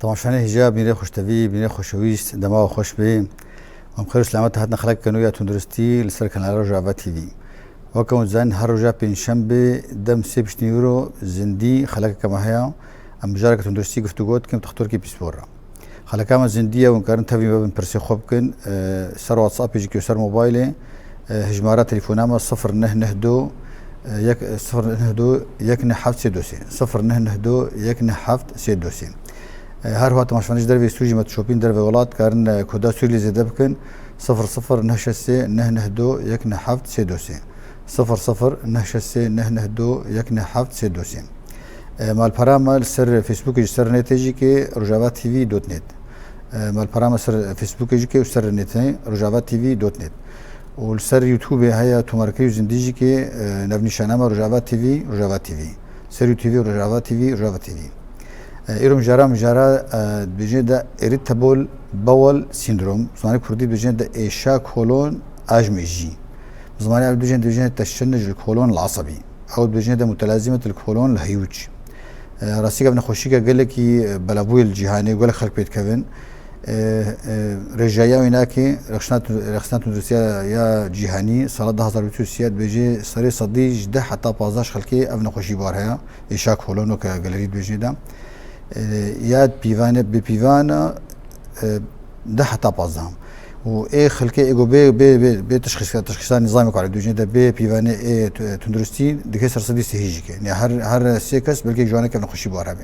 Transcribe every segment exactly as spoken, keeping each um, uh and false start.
Temaşevanê hêja, bînê xweştevî, bînê xweşewîst, dema we xweş be. Em xêr û selamet hatin xelekeke nû ya tunduristî li ser kanala Rojava T V. Weke hûn dizanin, her roja pêncşembê dem sê piştnîvî ro zindî xelekeke me heye. Em bi careke tunduristî guftûgo dikin bi textorkî pîspor re. Xeleka me zindî ye, hûn karin tevî me bin pirsê xwe bikin. E, ser WhatsAppê jî ke ser mobaylê, e, hijmara telefona me sifir neh neh du, e, yek, sifir neh neh du yek neh heft sê du sê. Sifir neh neh du yek neh heft sê du sê. E, her wiha temaşevanê ji dervê Sûrî me dişopîn dervê welat, karin, e, koda Sûrî lê zêde bikin. Sifir sifir neh şeş sê neh neh du yek neh heft sê du sê. Sifir sifir neh şeş sê neh neh du yek neh heft sê du sê. E, malpera me li ser Facebookê jî, ser netê jî ke Rojava T V dot net. E, malpera me ser Facebookê jî ke û ser netê Rojava T V dot net. Û li ser YouTubeê heye tomarkirî û zindî jî ke, e, navnîşana me Rojava T V, Rojava T V. Ser YouTube Rojava T V, Rojava T V. E, îro mijara, mijara, e, dibêjin de irritable bowel syndrome. Zimanê kurdî dibêjin de êşa kolon ajmêjî. Zimanê erebî dibêjin, dibêjin teşennecul kolon el asabi. Ew dibêjin de mutelazimetul kolon el heyuc. E, rastî ke ev nexweşîke gelekî, e, belavbû ye li cîhanê, gelek xelk pê dikevin. E, e, rêjeya wî nake, rexistina tu-, rexistina tunduristî ya cîhanî sala du hazar û bîst û sê dibêje serê sedî ji deh heta pazdeh ji xelkê ev nexweşî bar heye. Êşa kolon weke gelerî dibêjê de. E, ya pîvane, bê pîvane, e, deh heta pazdeh. Û ê xelkê ê go bê, bê, bê, bê tişxîs-, tişxîsa nîzamê ku erebî dibêjê de bê pîvanê ê tu-, tunduristî dike ser sedî sihî jî ke. Yani her, her sê kes belkî ji wan eke nexweşî bar hebe.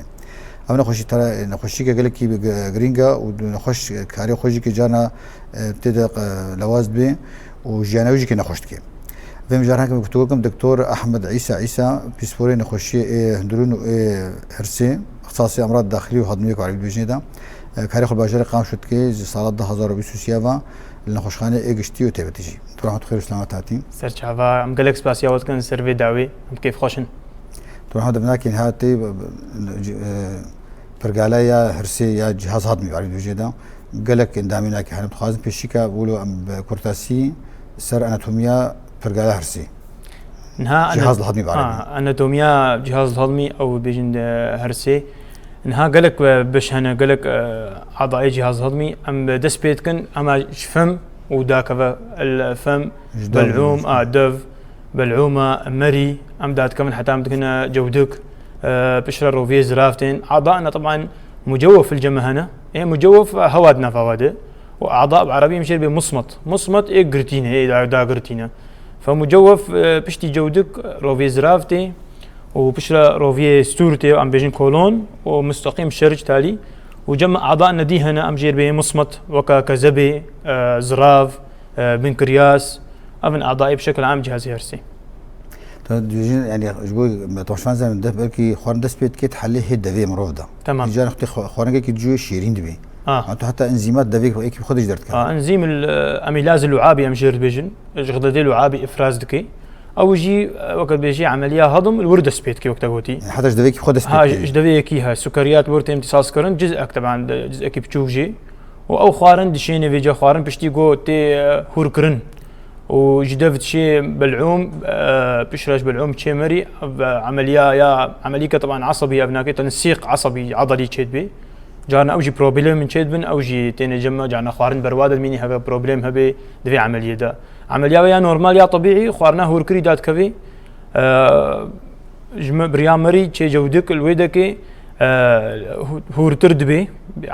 Ev nexweşî tera-, nexweşîke gelekî gi-, girîng e û nexweş karê xwe jî ke carna, e, tê de, e, lewaz dibe û jiyana wî jî ke nexweş dike. Vê mijaran ke min guftûgo kim, Doktor Ahmed Îsa Îsa, pîsporê nexweşiyê ê hundirûn û ê hirsê, ixtisasê emrad daxilî û hedmiyê ku erebî dibêjinê de, e, karê xwe li bajarê Qamşo dike, ji sala du hazar û bîst û sê ve li nexweşxaneyê ê giştî û taybetî jî. Doktor Ahmed, xêr û selamet hatî. Ser çava, em gelek spasiya we dikin ser vê dawî, em kêfxweş in. Doktor Ahmed, ev nake niha tê, e, pergala ya hirsê ya cihaz hedmî erebî dibêjê de. Gelek endamî nake hene, dixwazin pêşîka wilo em bi kurtasî ser anatomiya pergala hirsê. Niha Cihaz ana-, hedmî bi erebî. Ha, anatomiya cihaz hedmî ew bêjin de hirsê. Niha gelek, e, beş hene, gelek, e, adayê cihaz hedmî. Em dest pê dikin, ema ji fem û dakeve el fem, Ji dev belûm, ji a, dev, belûma, merî, em dadikevin heta em dikine cewdik, e, piştre roviyê zirav tên. Ada ne teban mucewef il ceme hene. Ê mucewef hewa di nava we de. Û ada bi erebî em jê re bê musmet. Musmet ê girtîne, ê da, dagirtîne. Fe mucewef, e, piştî cewdik roviyê zirav tê û piştre roviyê stûr tê, em bêjin kolon û musteqîm şerc talî û cem ada nedî hene, em jê re bê musmet, weke kezebê, e, zirav, e, binkiryas, ev in adayê bi şekil am cihazê hirsê. Tu dibêjin, yani, ji bo me temaşevan zanin, deh belkî xwarin dest pê dikê, helê hê devê mirov de. Tamam. Îcar xwe xwa-, xwaringekî cuyê şêrîn dibê. Ah. Ama tu heta enzîmat devê yekî xwe de jî derdikeve. Ah, enzîm il, e, emîlaz il luabî em jê re dibêjin. Ji xidedê luabî ifraz dike. Ew jî, e, weke dibêjî emeliya hedim li wir dest pê dike, wek te gotî. Yani heta ji devê yekî xwe dest pê Ha, dike. Ji devê yekî he. Sukeriyat wir tê imtîsas kirin, cizek teban, cizekî biçûk jî. Û ew xwarin dişêne vêca xwarin piştî ku tê, e, hûrkirin. Û ji dev dişê belûm, e, piştre ji belûm çê merî, ev, e, emeliya ya, emelîke teban esebî, ev nake tensîq esebî, edelî çêdibê. Carna ew jî problemin çêdibin, ew jî têne cem me, carna xwarin berwa de dimînî heve problem hebe di vê emeliyê de. Emeliya wê ya normal ya tebîî, xwarina hûrkirî dadikevê. E, Ji me, biriya merî çê cewdik li wê dekê, e, hû-, hûrtir dibê.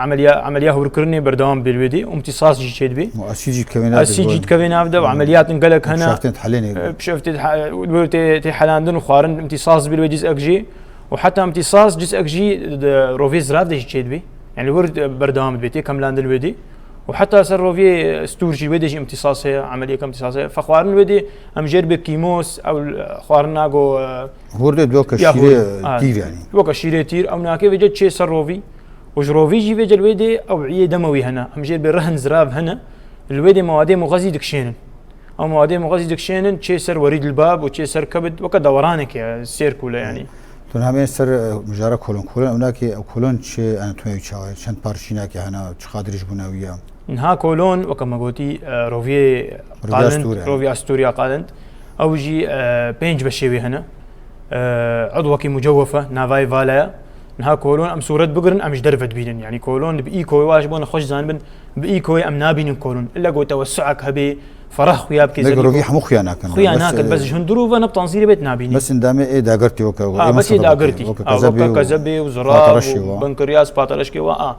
Emeliya, emeliya hûrkirinê berdewam dibê li wê dê. Û imtîsas jî çêdibê. Û asîd jî dikevê nav Asîd jî dikevê nav de û emeliyatin gelek hene. Pişeftên helênê. E, pişeftê he-, wê tê, tê helandin û xwarin imtîsas dibê li wê dîs ek jî. Û heta imtîsas cizek jî di rovê zirav de jî çêdibê. Yani li wir berdewam dibê, tê kemlandin wê dê. Û heta ser roviyê stûr jî wê dê jî imtîsas heye, emeliyeke imtîsas heye. Fexwarin wê dê em jê re bê kîmos, ew xwarin nago, e, Hûr dê doke ya şîrê hûr. Ha, tîr yani. Doke şîrê tîr, ew nake vêce çê ser rovî. Û ji rovî jî vêce li wê dê ewiyê demewî hene. Em jê re bê rehn zirav hene. Li wê dê mewadê muxezî dikişênin. Ew mewadê muxezî dikişênin, çê ser werîd li bab û çê ser kebid, weke deweranekê ye, sêr kûle yani. Tu niha bên ser, e, mijara kolon. Kolon ew nake, ew kolon çi anatomiya wî çawa ye? Çend parçînakê hene, çiqa dirêj bûna wî ye? Niha kolon, weke me gotî, e, roviyê Roviya qalind, stûr yani. Roviya stûriya qalind. Ew jî, e, pênc beşê wî hene. E, udwekî mucewef e, navayê vala ye. Niha kolon em sûret bigirin, em ji derve dibînin. Yanî kolon bi îkoyê wa ji bo nexweş zanibin, bi îkoyê em nabînin kolon. Illa ku tewessuek hebe, ferah xuya bike, Lê zerrî rovî ko-, hemû xuya nakin. Xuya Bes, nakin, e, bes ji hundirû ve ne bi tanzîrê bêt nabînî. Bes endamê ê dagirtî weke, A, ê bes ê masa dagirtî. Weke A, kezebê weke û kezebê û zirav patereşê û wa. Bankiryas, patereşkê wa, a.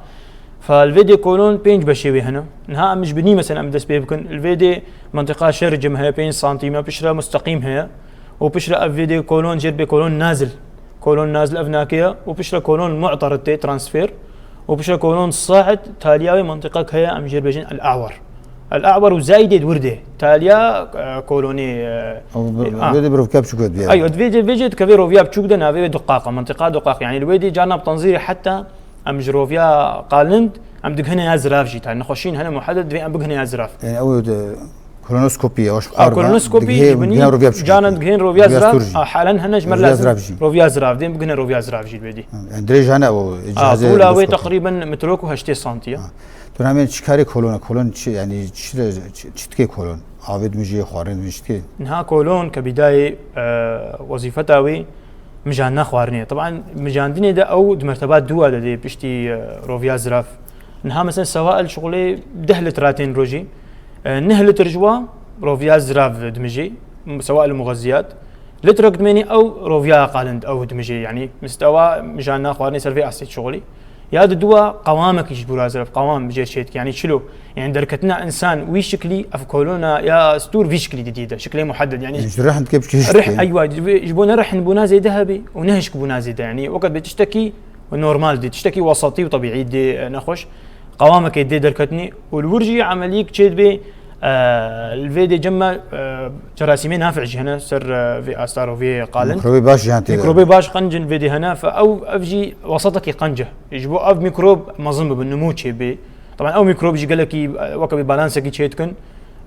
Fa li vê dê kolon pênc beşê wê hene. Niha em ji binî mesela em dest pê bikin. Li vê dê mentiqa şericim heye, pênc santîm e, piştre musteqîm heye. Û piştre ev vê dê kolon jêr bê kolon nazil. Kolon nazil ev nake ye. Û piştre kolon mu'terid tê, transfer. Û piştre kolon said, taliya wê mentiqek heye, em jêr bêjin el-a'wer. El-a'wer û zayîdê di wir dê. Taliya, e, kolonê, e, Ew bi-, e, a. Vê dê bi rovîya biçûk ve diye. Ay, di vê dê, vê dê dikeve rovîya biçûk de navê wê duqaq e, mentiqa duqaq. Yanî li wê dê carna bi tanzîrê heta em ji rovîya qalind, em digihine ya zirav jî. Tanî nexweşîn hene muhedded divê em bigihine ya zirav. Yanî ew de kolonoskopî ye, ew ji A, xwar ve kolonoskopî digihê, ji binî digihine rovîya biçûk. Canan digihên rovîya Rovîya zirav. stûr jî. A, halen hene ji me Rovîya lazim zirav jî. Rovîya zirav dê em bigihine rovîya zirav jî li vê dê. Ha, yanî dirêj hene o A, cihazê tûla wê endoskopî. Teqrîben metrok û heştê santî ye. Ha. Tu namên çi karê kolon e? Kolon çi, yanî çi, çi, çi dikê kolon? Avê dimijê, xwarin dimijê, çi dikê? Niha kolon ke bidayê, e, wezîfeta wê mijandina xwarinê ye. Taban mijandinê de ew di merteba dû de dê piştî, e, rovîya zirav. Niha mesela sewail şixulê deh litra tên rojî. E, neh litr ji wa rovîya zirav dimijê, sewail muxeziyat. Litrek dimênî ew rovîya qalind ew dimijê. Yanî mistewa mijandina xwarinê ser vê astê şixulî. Ya di dû qewamekî ji bûra zirav, qewam bi jêr çêdike. Yanî çilo. Yanî derketina însan wî şiklî, ev kolona ya stûr vî şiklî didî de. Şiklê muhedded. Yanî Yanî ji rih dike bi çi hişk rih, e? Eywa, ji bo, ji bo ne rihnbûna zêde hebe û ne hişkbûna zêde. Yanî wekî bê tiştekî normal dê, tiştekî wesatî û tebîî dê, e, nexweş. Qewamekê dê derketinê û li wir jî emeliyek çê dibe, e, li vê dê cem me, e, cerasîmê nafic jî hene ser, e, vê asta roviyê qalind. Mikrobê baş jî hene tê de. Mikrobê baş qenc in vê dê hene, fe ew, ev jî wesatekî qenc e. Ji bo ev mikrob mezin bibe, nimû çê bê. Taban ew mikrob jî gelekî, e, weke bê balansekî çê dikin,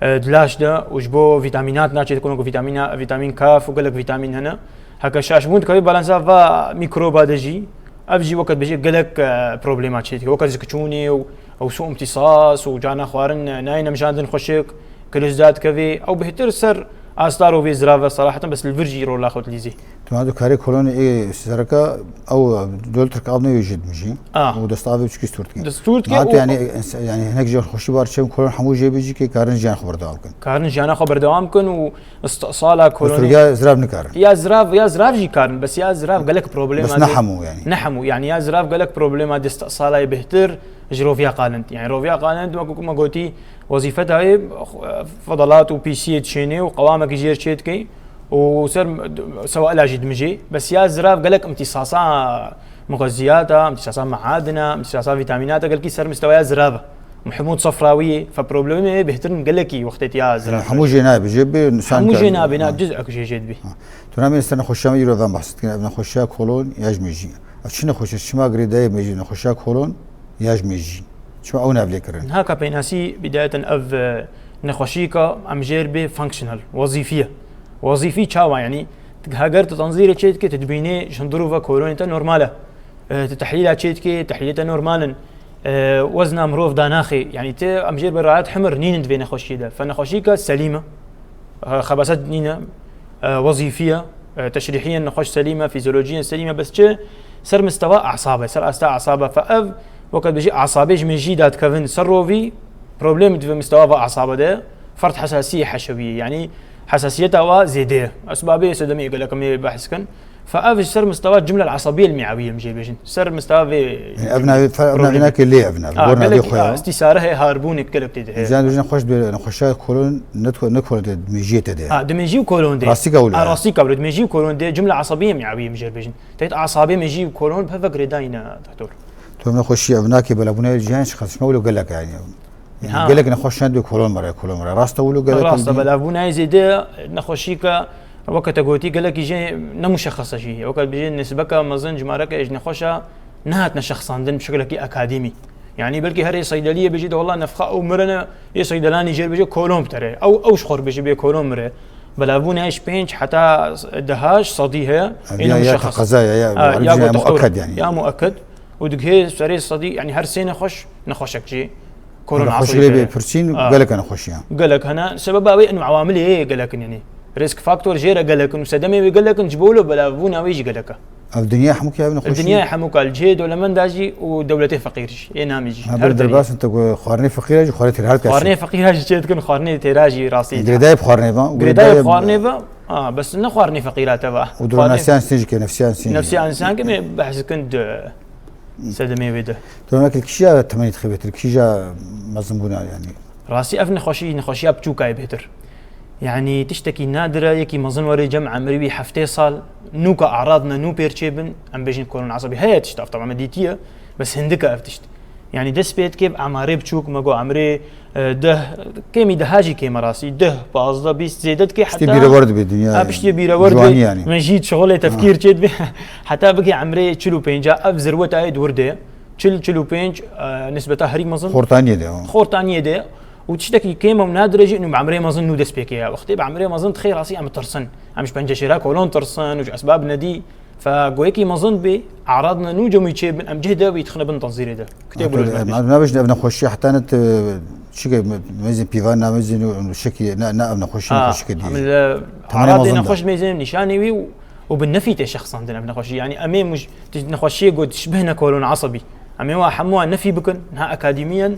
e, di laş de û ji bo vîtamînat naçê dikin, wekî vîtamîna, vîtamîn kaf û gelek vîtamîn hene. Heke şaşbûn dikeve balansa va mikroba de jî, ev jî weke dibêje gelek, e, problema çê dike. Weke zikçûnê û, û sû imtîsas û carna xwarin, e, nayê nemijandin xweşik, kilîs dadikeve. Ew bêhtir ser asta rovê zirav e, seraheten bes li vir jî rola xwe dilîzê. Tu ma tu karê kolonê ê sereka ew dol tirk av neyê jî dimijî. Ah. Û dest avê çikî stûr dike. Destûr dike Ma tu û yanî, yanî hinek jî xweşî bar çem kolon hemû jê bijî ke karin jiyan xwe berdewam kin. Karin jiyana xwe berdewam kin û istisala kolonê. Destûrgiya zirav nikarin. Ya zirav, ya zirav jî karin, bes ya zirav gelek problema Bes ne de. hemû yanî. Ne hemû, yanî ya zirav gelek problema de istisalayê bêhtir ji roviya qalind. Yanî roviya qalind, wek ku me gotî, wezîfeta wê, fedalat û pîsiyê dişênê û qewamekî jêr çê dike û ser sewaila jî dimijê. Bes ya zirav gelek imtîsasa muxeziyata, imtîsasa meadina, imtîsasa vîtamînata gelkî ser misteweya zirav e. Mihmûd Sefrawiyê, fe problemê bêhtirin gelekî wextê ya zirav. Hemû jê nayê bijê bê, insan Hemû jê nabê, na cizek jê jê dibê. Ha. Tu namê ser nexweşiya me îro van behs dikin, ev nexweşiya kolon ya ji mêjî. Ev çi nexweşiya, çima girêdayê mêjî, nexweşiya kolon ya ji mêjî? Çima ew nav lê kirin? Niha ka peynasî bidayeten ev, e, nexweşîka em jêr bê functional, wezîfî ye. Wezîfî çawa, yanî, heger tu tanzîrê çê dike, tu dibînê ji hundirû ve kolonê te normal e. E, tu tehlîla çê dike, tehlîlê te normal in. E, wezna mirov danaxê, yanî, tu em jêr bê rahat himir nînin di vê nexweşiyê de. Fe nexweşîka selîm e. E, xebaset nîne. E, wezîfî ye. E, teşrîhiyen nexweş selîm e, fîzyolojîyen selîm e, bes çi ser mistewa asab e, ser asta asab e. Fe ev, weke dibêjî asabê ji mêjî dadikevin ser rovî, problem di vê mistewa va asabe de, ferd hesasiyê heşewiyê, yanî hesasiyeta wa zêde ye. Esbabê sedemê gelek em ê behs kin. Fe ev ji ser mistewa cumle el-asabiyye el-mi'awiyye em jê bêjin. Ser mistewa vê Ev navê, fe-, ev navê problemê. nake lê ev navê. Ha, Gor navê gelek, xwe ha, ya. Îstîsare heye, harbûnê gelek tê de heye. Jan dijin xweş dibê nexweşa kolon ne tu-, ne kolon de, mêjiyê te de. Ha, di mêjî û kolon de. Rastî ka wilo Ha, ya. rastî ka wilo, di mêjî û kolon de cumle asabiyye mi'awiyye em jê bêjin. Teyt asabê mêjî û kolon bi hevek girêdayî ne, doktor. Tu nexweşî ev nake belavbûna jiyan çi qas çima wilo gelek e, yanî. Yanî Ha. gelek nexweş ne dibê kolon mere, kolon mere. Rast e wilo gelek Rast e, dibê. belavbûna zêde nexweşîka weke te gotî gelekî jê ne muşexxes e jî. Weke dibêjin nisbeka mezin, jimareke ji nexweşa nehatine şexsandin bi şeklekî akademî. Yanî belkî herê seydeliyê bêjî de wela nefxa ew mirine, yê seydelanî jê bêjê kolon bitere. Ew, ew ji xwe bêjî bê kolon mire. Belavbûna ji pênc heta deha ji sedî heye. Ev Ê ya, ne ya muşexxes. teqeza ya, ya, Ha, ev ya jî got doktor, muakked yanî. ya muakked. Û digihê serê sedî, yanî her sê nexweş, nexweşek jî kolon Nexweş asabî lê bê. bê pirsîn, Ha. gelek nexweşiyan. Gelek hene. Sebeba wê ên ewamilê yê gelek in, yanî risk faktor jê re gelek in û sedemê wê gelek in, ji bo wilo belavbûna wê jî gelek e. Ev dinya hemû ke ev nexweşî. Dinya hemû ka li cihê dewlemenda jî û dewletê feqîr jî, ê namî jî. Ha, her bir derbas in te ku xwarinê feqîra jî, xwarinê têra. Xwarinê feqîra jî çê dikin, xwarinê têra jî rastî. Girêdayê bi xwarinê ve. Girêdayê bi xwarinê ve. Ha, bes ne xwarinê feqîra te ve. Û duro nefsiyan sîn jî ke, nefsiyan sîn. Nefsiyan sîn ke me behs dikin di sedemê wê de. Dewlemeke kişiya temenî dixê bêtir, kişiya mezin bûna yani. Rastî ev nexweşî, nexweşiya biçûka ye bêtir. Yani tiştekî nadir e, yekî mezin were cem emrî wî heftê sal, nûka e'radna nû pêr çêbin, em bêjin kolon esebî. Heye tişt ev, teb'a me dîtiye, bes hindik e ev tişt. Yani dest pê dike bi emarê biçûk, me got emrê, e, deh, kêmî deha jî kêm e rastî, deh, pazdeh, bîst zêde dike. Piştî heta bîrewar dibe dinya. Ha, piştî bîrewar dibe. Ciwanî yani. Me jî şixulê tefkîr çêdibe. Heta bike emrê çil û pênc, ev zirweta yê di wir de ye. Çil, çil û pênc, e, nisbeta herî mezin. Xortaniyê de, ha. Xortaniyê de. Û tiştekî kêm û nadir e jî, û bi emrê mezin nû dest pê kiriye. Wextê bi emrê mezin dixê rastî em tirsin. Em ji penceşêra kolon tirsin û ji esbab nedî. Fe goyekî mezin bê, e'radna nû cemû çêbin, em cih de wî dixine bin tenzîrê de. Kitêb û lojma. Em nabêjin ev nexweşî heta ne tu çi ke me-, mezin pîvan namezin û şekî ne, ne ev nexweşî, ha, nexweşî ke dî. Em li e'radê nexweş mezin nîşanê wî û û bi nefî tê şexsandin ev nexweşî. Yanî em ê muj-, ti-, nexweşiyê got tişbihne kolon esebî. Em ê wa hemû nefî bikin, niha akademiyen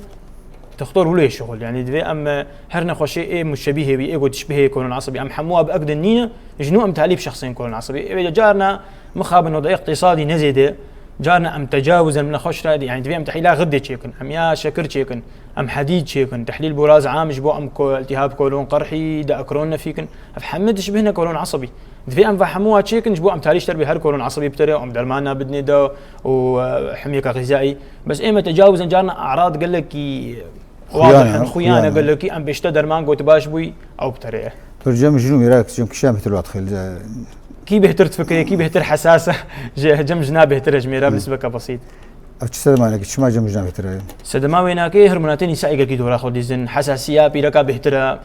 doktor wilo yê şixul. Yanî divê em, e, her nexweşê ê muşebîhê wî, ê got tişbihê kolon esebî. Em hemû wa bi ek din nîne, ji nû em talîb şexsên kolon esebî. Ê vêca carna mixabin oda iqtîsadî ne zêde, carna em tecawuz em nexweş re, yanî divê em tehlîla xiddê çêkin, em ya şekir çêkin, em hedîd çêkin, tehlîl boraz am ji bo em ko-, iltihab kolon qerhî, de ekron nefî kin. Ev hemû dişbihne kolon esebî. Divê em ve hemû wa çêkin, ji bo em tarî ji ter bê her kolon esebî bitere, em dermana bidinê de û, e, himyeka xîzayî. Bes ê me tecawizên carna e'rad gelekî wadih in, xuyane gelekî, em bêşte derman got baş bûyî, ew bitere ye. Tu cem jin û mêra cem kişiyan bêhtir wadixê. Kî bêhtir difikire, kî bêhtir hesas e, ji cem jina bêhtir e, ji mêra bi nisbeka besît. Ev çi sedema nake, çima cem jina bêhtir e? Sedema wê nake, hormonatê nîsaî gelkî dora xwe dîzin. Hesasiya pîreka bêhtir e,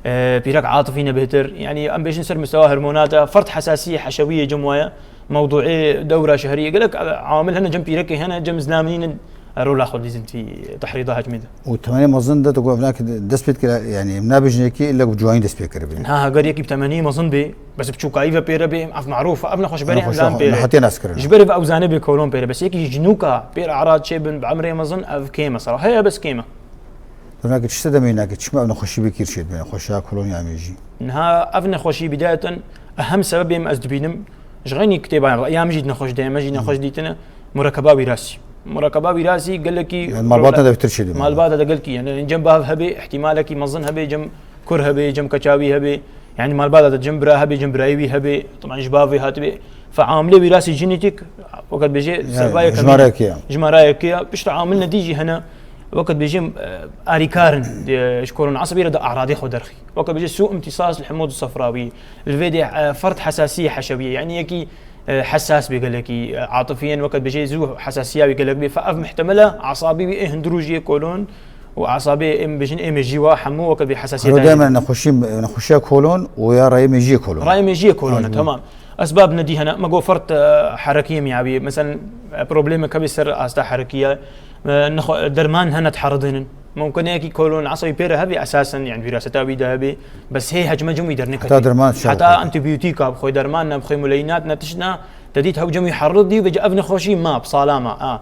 e, pîrek atifî ne bêhtir. Yanî em bêjin ser mistewa hormonat e, fert hesasiyê heşewiyê cem waye. Mewduê dewra şehriyê gelek, e, amil hene cem pîrekê hene, cem zina min nînin, e, rola xwe dîzin tî tehrîda hecmê de. Û temenê mezin de tu got ev nake dest pê dikire, yanî em nabêjin yekî illa bi ciwanî dest pê kiribe. Ha, heger yekî bi temenî mezin bê, bes bi çûkayî ve pêre bê, ev merûf e, ev nexweş berê endam pê. Nexwetiya nas kirin. Ji ber ve ew zane bê kolon pêre. Bes yekî ji nûka pêr e'rad çêbin bi emrê mezin ev kêm e sera. Heye bes kêm e. Dona ki tişte demê nake, çima ev nexweşî bê kîr çêdibe, nexweşiya kolon ya mejî. Niha ev nexweşî bidayeten ehem sebebê min ez dibînim. Ji xeynî kitêban, reya min jî nexweş de, me jî nexweş dîtine. Murekeba wîrasî. Murekeba wîrasî gelekî. Yani malbata de bêhtir çêdibe. Malbata de gelkî. Yani cem bav hebe, ihtimalekî mezin hebe, cem kur hebe, cem keça wî hebe. Yani malbata de cem bira hebe, cem birayê wî hebe. Taban ji bavê hatibe. Fe amilê wîrasî jenetîk, weke dibêje, yani, servayeke jimara yekê ya. Jimara yekê ya. Pişta amil nedî jî hene, weke dibêje, e, arîkar in, e, ji kolon esebî re de e'radê xwe derxî. Weke dibêje sû imtîsas li hemû di sefra wî. Li vê de, e, fert hesasiyê heşewiyê. Yani yekî, e, hesas bê gelekî, e, atifiyen, weke dibêje zû hesasiya wî gelek bê. Fe ev mihtemel e, esabî wî ê hundir û jiyê kolon û esabê ê min bêjin ê mêjî wa hemû weke dibê hesasiyet. Hero deme nexweşî, nexweşiya kolon û ya rayê mêjiyê kolon. Rayê mêjiyê kolon, tamam. Esbab nedî hene, me got fert, e, herekiyê miyawî, mesela, e, problemek hebê ser asta herekiye, e, nexwe-, derman hene diheridînin. Mumkin e yekî kolon esebî pê re hebe esasen, yani wîraseta wî de hebe, bes hê hecme cem wî derneketî. Heta derman. Heta antibiyotîka bixwe, derman ne bixwe, muleynat ne tişt ne, te dît hew cem wî heridî, vêca ev nexweşî ma, bi sala ma, a.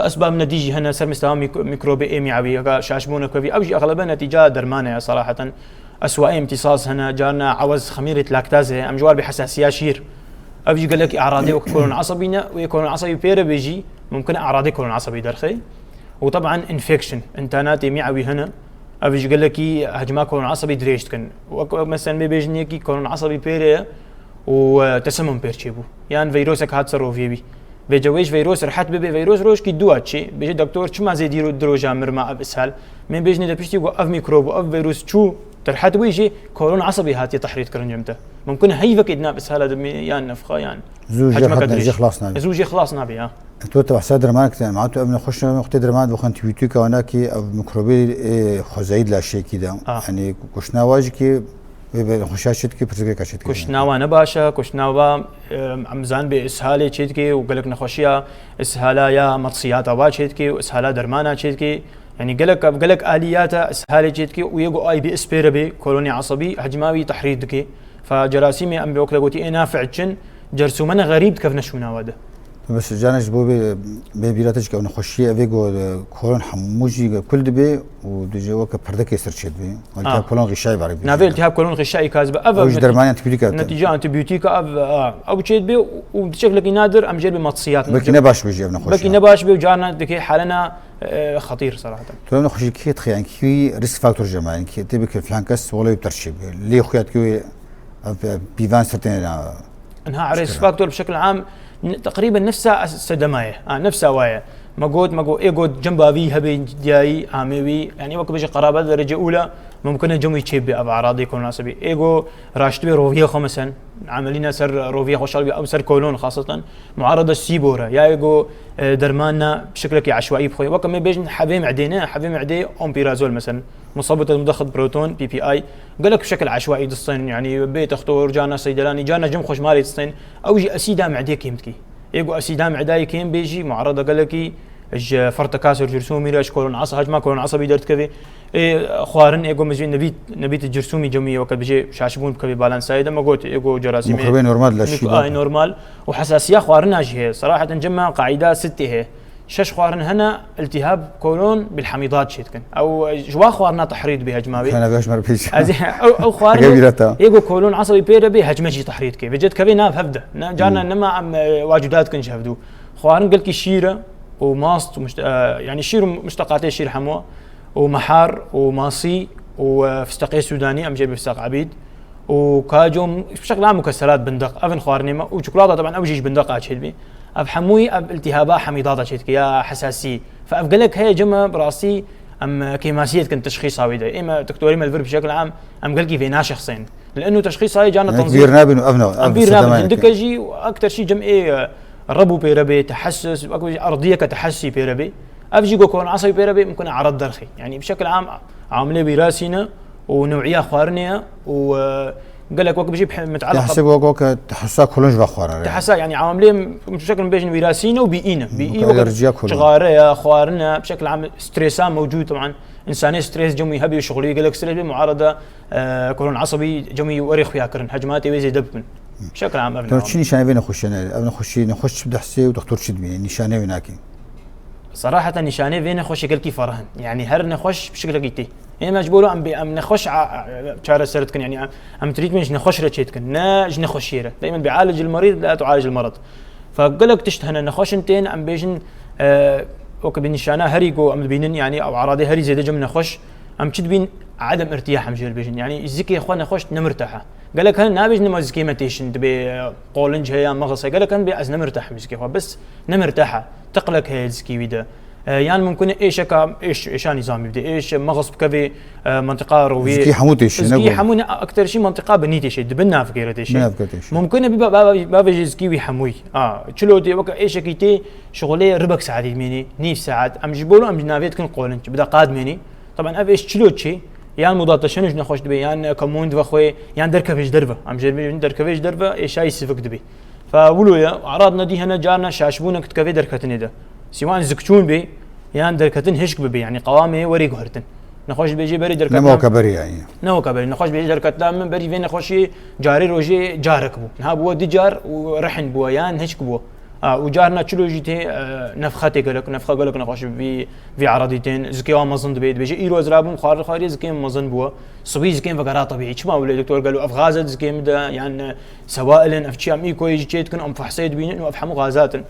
Esbab nedî jî hene ser mistewa mîk-, mîkrobê ê miyawî, ya şaşbûnek pevî, ew jî exlebe netîca dermane ye, seraheten. Eswayê imtîsas hene, carna ewez xemîrê laktazê, em ji war bê hesasiya şîr. Ev jî gelekî e'radê wek kolon esebî ne, wê kolon esebî pê re bê jî, mumkin e e'radê kolon esebî derxê. Û taban infection, întanatê miyawî hene, ev jî gelekî hecma kolon esebî dirêj dikin. Wek, wek mesela me bêjin yekî kolon esebî pê re ye û, e, tesemum pêr çêbû. Yan veyrosek hat ser roviyê wî. Vêca wê ji veyros rehet bibe, veyros rojkî dua çê. Bêje doktor çima zêdî ro-, diroja mirma ev ishal. Min bêjinê de piştî ku ev mîkrob û ev veyros çû, terhet wê jî kolon esebî hatiye tehrît kirin cem te. Mumkin e heyvekê di nav ishala de mê yan nefxa yan. Zû jê hecmeke hat-, dirêj. Jê xilas nabe. Zû jê xilas nabe ya. Tu te behsa dermanek te, ma tu ev nexweş ne, wextê derman dixwin antibiyotîka wana ki ev mikrobê, e, xwezayî di laşekî de. Ah. Yani kuşna wa jî ki vê, vê nexweşiya çê dike, pirsgirêka çê dike. Kuşna wa ne baş e, kuşna wa, e, em zan bê ishalê çê dike û gelek nexweşiya ishala ya medsiyata wa çê dike û ishala dermana çê dike. Yani gelek, gelek aliyata ishalê çê dike û yê ku ay bê ispêre bê kolonê esebî hecma wî tehrîr dike. Fa cerasîmê em bê wek te gotî ê nafi'çin, cersûmene xerîb dikevne şûna we de. Bes cana ji bo bê, bê bîra te jî ke ew nexweşiyê evê ku, e, kolon hemû jî kul dibe û dije weke perdekê ser çêdibe. Ha. Kolon xîşayî barê. Navê iltihab kolon xîşayî ka zibe. Ev, ev ji dermanê antibiyotîk e. Netîce antibiyotîk ev, a, ew çêdibe û di şeklekî nadir em jê bê matsiyat. Belkî ne baş be jî ev nexweşiya. Belkî ne baş be û carna dike halena, e, xetîr seraheten. Tu ev nexweşî kê dixê, yani kî risk faktor jema, yani kî tê bike filan kes wele wê bi ter çêbe. Lê xuya dike wê ev, ev pîvan ser têne. Niha risk faktor bi şekil am n-, teqrîben nefsa sedema ye. Ha, nefsa wa ye. Me got, me got, ê got cem bavî hebe diyayî, amê wî, yani wek bêje qerabe derece ûla, mumkin e cem wî çêbe ev aradê kolon asebî. Ê got raştibê roviyê xwe mesen, emelîna ser roviyê xwe şal bî, ew ser kolon xaseten, muarada sîbor e. Ya ê got, e, dermanna bi şeklekî eşwaî bixwe. Wek em ê bêjin hevê medê ne, hevê medê ompirazol mesen. Musabit mudaxit proton, P P I. Gelek bi şekil eşwaî distên, yani bê textor, cana seydelanî, cana cem xweşmarê distên. Ew jî esîda medê kêm dikî. Ê ku esîda medayê kêm bê jî, muarada gelekî ji fertika ser cirsûmî re, ji kolon asa-, hecma kolon asabî derdikeve. Ê xwarin, ê ku mizî nebît, nebît cirsûmî cemî weke bijê şaşbûn bikeve balansayê de me got, ê ku cerasîmê. Mikrobê normal, leşî. Ay, normal. Û hesasiya xwarina jî heye. Seraheten cema qaîda sittê heye. Şeş xwarin hene, iltihab kolon bil hemîdat çê dikin. Ew, ji wa xwarina tehrî dibe hecma wê. Kana beş mer pêş. Ez ê, ew, ew xwarin. Hege bîra te. Ê ku kolon asabî pê re bê, hecme jî tehrî dike. Vêce dikeve nav hevde. Ne, carna Hmm. nema em, e, wacuda dikin ji hevdu. Xwarin gelkî şîr e û mast û mişte-, e, yani şîr û mişteqatê şîr hemû û mehar û masî û, e, fisteqê sûdanî, em jê bê fisteq ebîd. û kaco, bi şekla mukeserat bindeq, ev in xwarinê me, û çikolata, teben ew jî ji bindeqa çêdibî. Ev hemûyî ev iltihaba hemîdata çêdike, ya hesasî. Fe ev gelek heye cime, bi rastî em kêmasiyê dikin teşxîsa wî de. Ê me doktorê me li vir bi şekla em, em gelkî vê naşexsên. Li inu teşxîsa yê carna Yani tanzîm. Bîr nabin û ev ne, Em ev bîr nabin, sedema hindike yeke. Jî û ekter şî cem ê, e, rebû pê re bê, tehesus, wek erdiyeke tehesî pê re bê. Ev jî go kolon asabî pê re bê, mimkun e erad derxê. Yani bi şekla am, amilê wîrasî ne, û new'iya xwarinê ye û, e, gelek wek bijî pih-, Ya miteleqa hesê wek, wek tehessa kolon ji va xwarin re. Tehessa, yani, amilê, bi şekil bêjin wîrasî ne û bîî ne. Bîî Wek wek alerjiya kolon. Cixare ye, xwarin e, bi şekil am stresa mewcûd, teban. Însanê stres cemî hebî şixulî gelek stres bê, muarada, e, kolon asabî cemî werê xuya kirin. Hecmatê wê zêde bibin. Bi şekil am ev Tamam, ne. Çi nîşanê vê nexweşiye ne? Ev nexweşî, nexweş çi bidehsê û doktor çi dibîne? Nîşanê wê nakî. Seraheten nîşanê vê nexweşê gelkî ferah in. Yani her nexweş bi şeklekî tê. Ê mecbûr em bê, em nexweş a, a, çareser dikin. Yani em, em treatment ji nexweş re çê dikin. Ne ji nexweşiyê re. Daimen bi'alicil merid la tu'alicil merad. Fe gelek tişt hene nexweşin tên, em bêjin, e, weke bi nîşana herî ku em dibînin, yani ew aradê herî zêde cem nexweş, em çi dibîn, edem irtiyah em jê dibêjin. Yani zikê xwe nexweş nemirteha. Gelek hene nabêjin ma zikê me têşin, dibê, e, qolinc heye, mexis heye. Gelek hene bê ez nemirtehim zikê xwe. Bes nemirteha. Tiqlek heye zikî wî de. E, yan mumkin e êşeka, êş, êşa nîzamî bide. Êş, mexis bikevê, e, mentiqa roviyê. Zikî hemû têşî, ne Zikî got. Hemû ne, ekter şî mentiqa binî têşê, di bin navkê re têşê. Bin navkê têşê. Mumkin e bî ba, ba, ba, bavêjê zikî wî hemûyî. A, çilo tê weke êşekî tê, şixulê ribek saetî dimênî, nîv saet. Em ji bo em ji navê dikin qolinc, bi deqat dimênî. Taban ev êş çilo çê, yan mudat teşenûj nexweş dibe, yan, e, kemûn dibe xwe, yan derkeve ji derve. Em jê dibêjin derkeve ji derve, êşayî sivik dibe. Fe wilo ye, arad nedî hene carna şaşbûnek dikeve derketinê de. Sîwan zikçûn bê, yan derketin hişk bibe, yani qewamê werê guhertin. Nexweş dibêjê berî derketina Nema weke berî yani. Ne weke berî. Nexweş dibêjê derketina min berî vê nexweşî carê rojê carek bû. Niha bû du car û rehin bû, yan hişk bû. A, û carna çilo jî tê, e, nefxe tê gelek, nefxe gelek nexweş vî, vî aradî tên. Zikê wa mezin dibê, dibêje, îro ez rabûm xwarin xwariyê zikê min mezin bû. Sibî zikê min vegera tebîî. Çima wile doktor gelo ev gaz e zikê min de, yan, e, sewail in, ev çi em îkoyê jî çê dikin, em fehsê dibînin û ev hemû gazat in.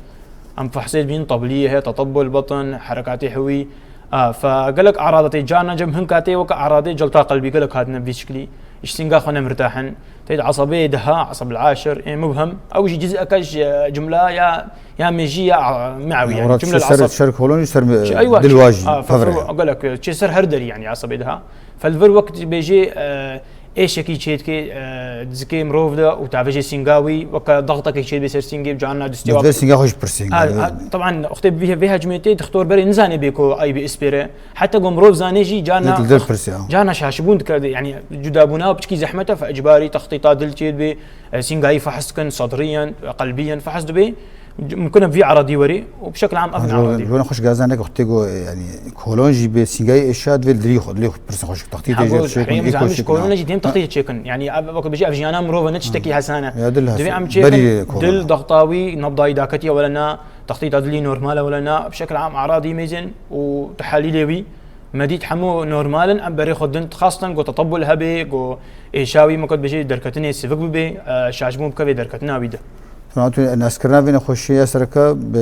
Em fehsê dibînin, teblî heye, tetebbul betin, herekatê hewî. A, fe gelek arada tê, carna cem hinka tê, weke aradê celta qelbî gelek hatine vî şiklî. Ji sînga xwe nemirtah in. Tê di esebê deha, eseb el-aşir, ê mubhem. Ew jî ciz'eke ji cumla ya, ya mêjî ya, a, me'wî, yani Ora cumle çi ser, el-eseb. Ser kolon jî ser me-, Çi, eywa, dil çi, wa jî, a, fe-, pevre. Fe-, gelek, çi ser her derî, yani esebê deha. Fel vir wek bêjê, e, êşekî çêdikê, e, zikê mirov de û tavêjê sînga wî, weke daxtekê çêdibê ser sîngê, carna dustê wa. Destê sînga xwe jî pirsîn. Ha, yani. Ha, taban, wextê vê, vê hecmê tê, dixtor berê nizanê bê ku ay bi ispêre. Heta ku mirov zanê jî, carna, Dil, dil pirsî, ha. Carna şaşibûn dikare, yani cudabûna piçkî zehmet e, fe icbarî textîta dil çêdibê, e, sîngayî fehs dikin, sedriyen, qelbiyen fehs dibê. Mumkin e vî eradî werî û bi şekil am ev eradî. Ji wan xweş gazan neke xwe tê go, yani kolon jî bê sîngayê êşa divê li dilî xwe, dilê xwe pirsin xweş textî tê jê çêkin, êko çêkin. Jî dêm textî çêkin. Yani ev wek bijî ev jiyana mirov ne tiştekî hesan e. Ya dil hesan. Divê em çêkin dil, daxtawî, nabdayî daketiye wele na, textîta dilî normal e wele na, bi şekil am eradî mêzên û tehelîlê wî. Me dît hemû normal in, em berê xwe din dixwastin, go tetabul hebe, go êşa wî, me got bijî derketinê sivik bibe, e, şaşbûn bikeve derketina wî de. Tamam, tu naskirina vê nexweşiyê ya sereke bi,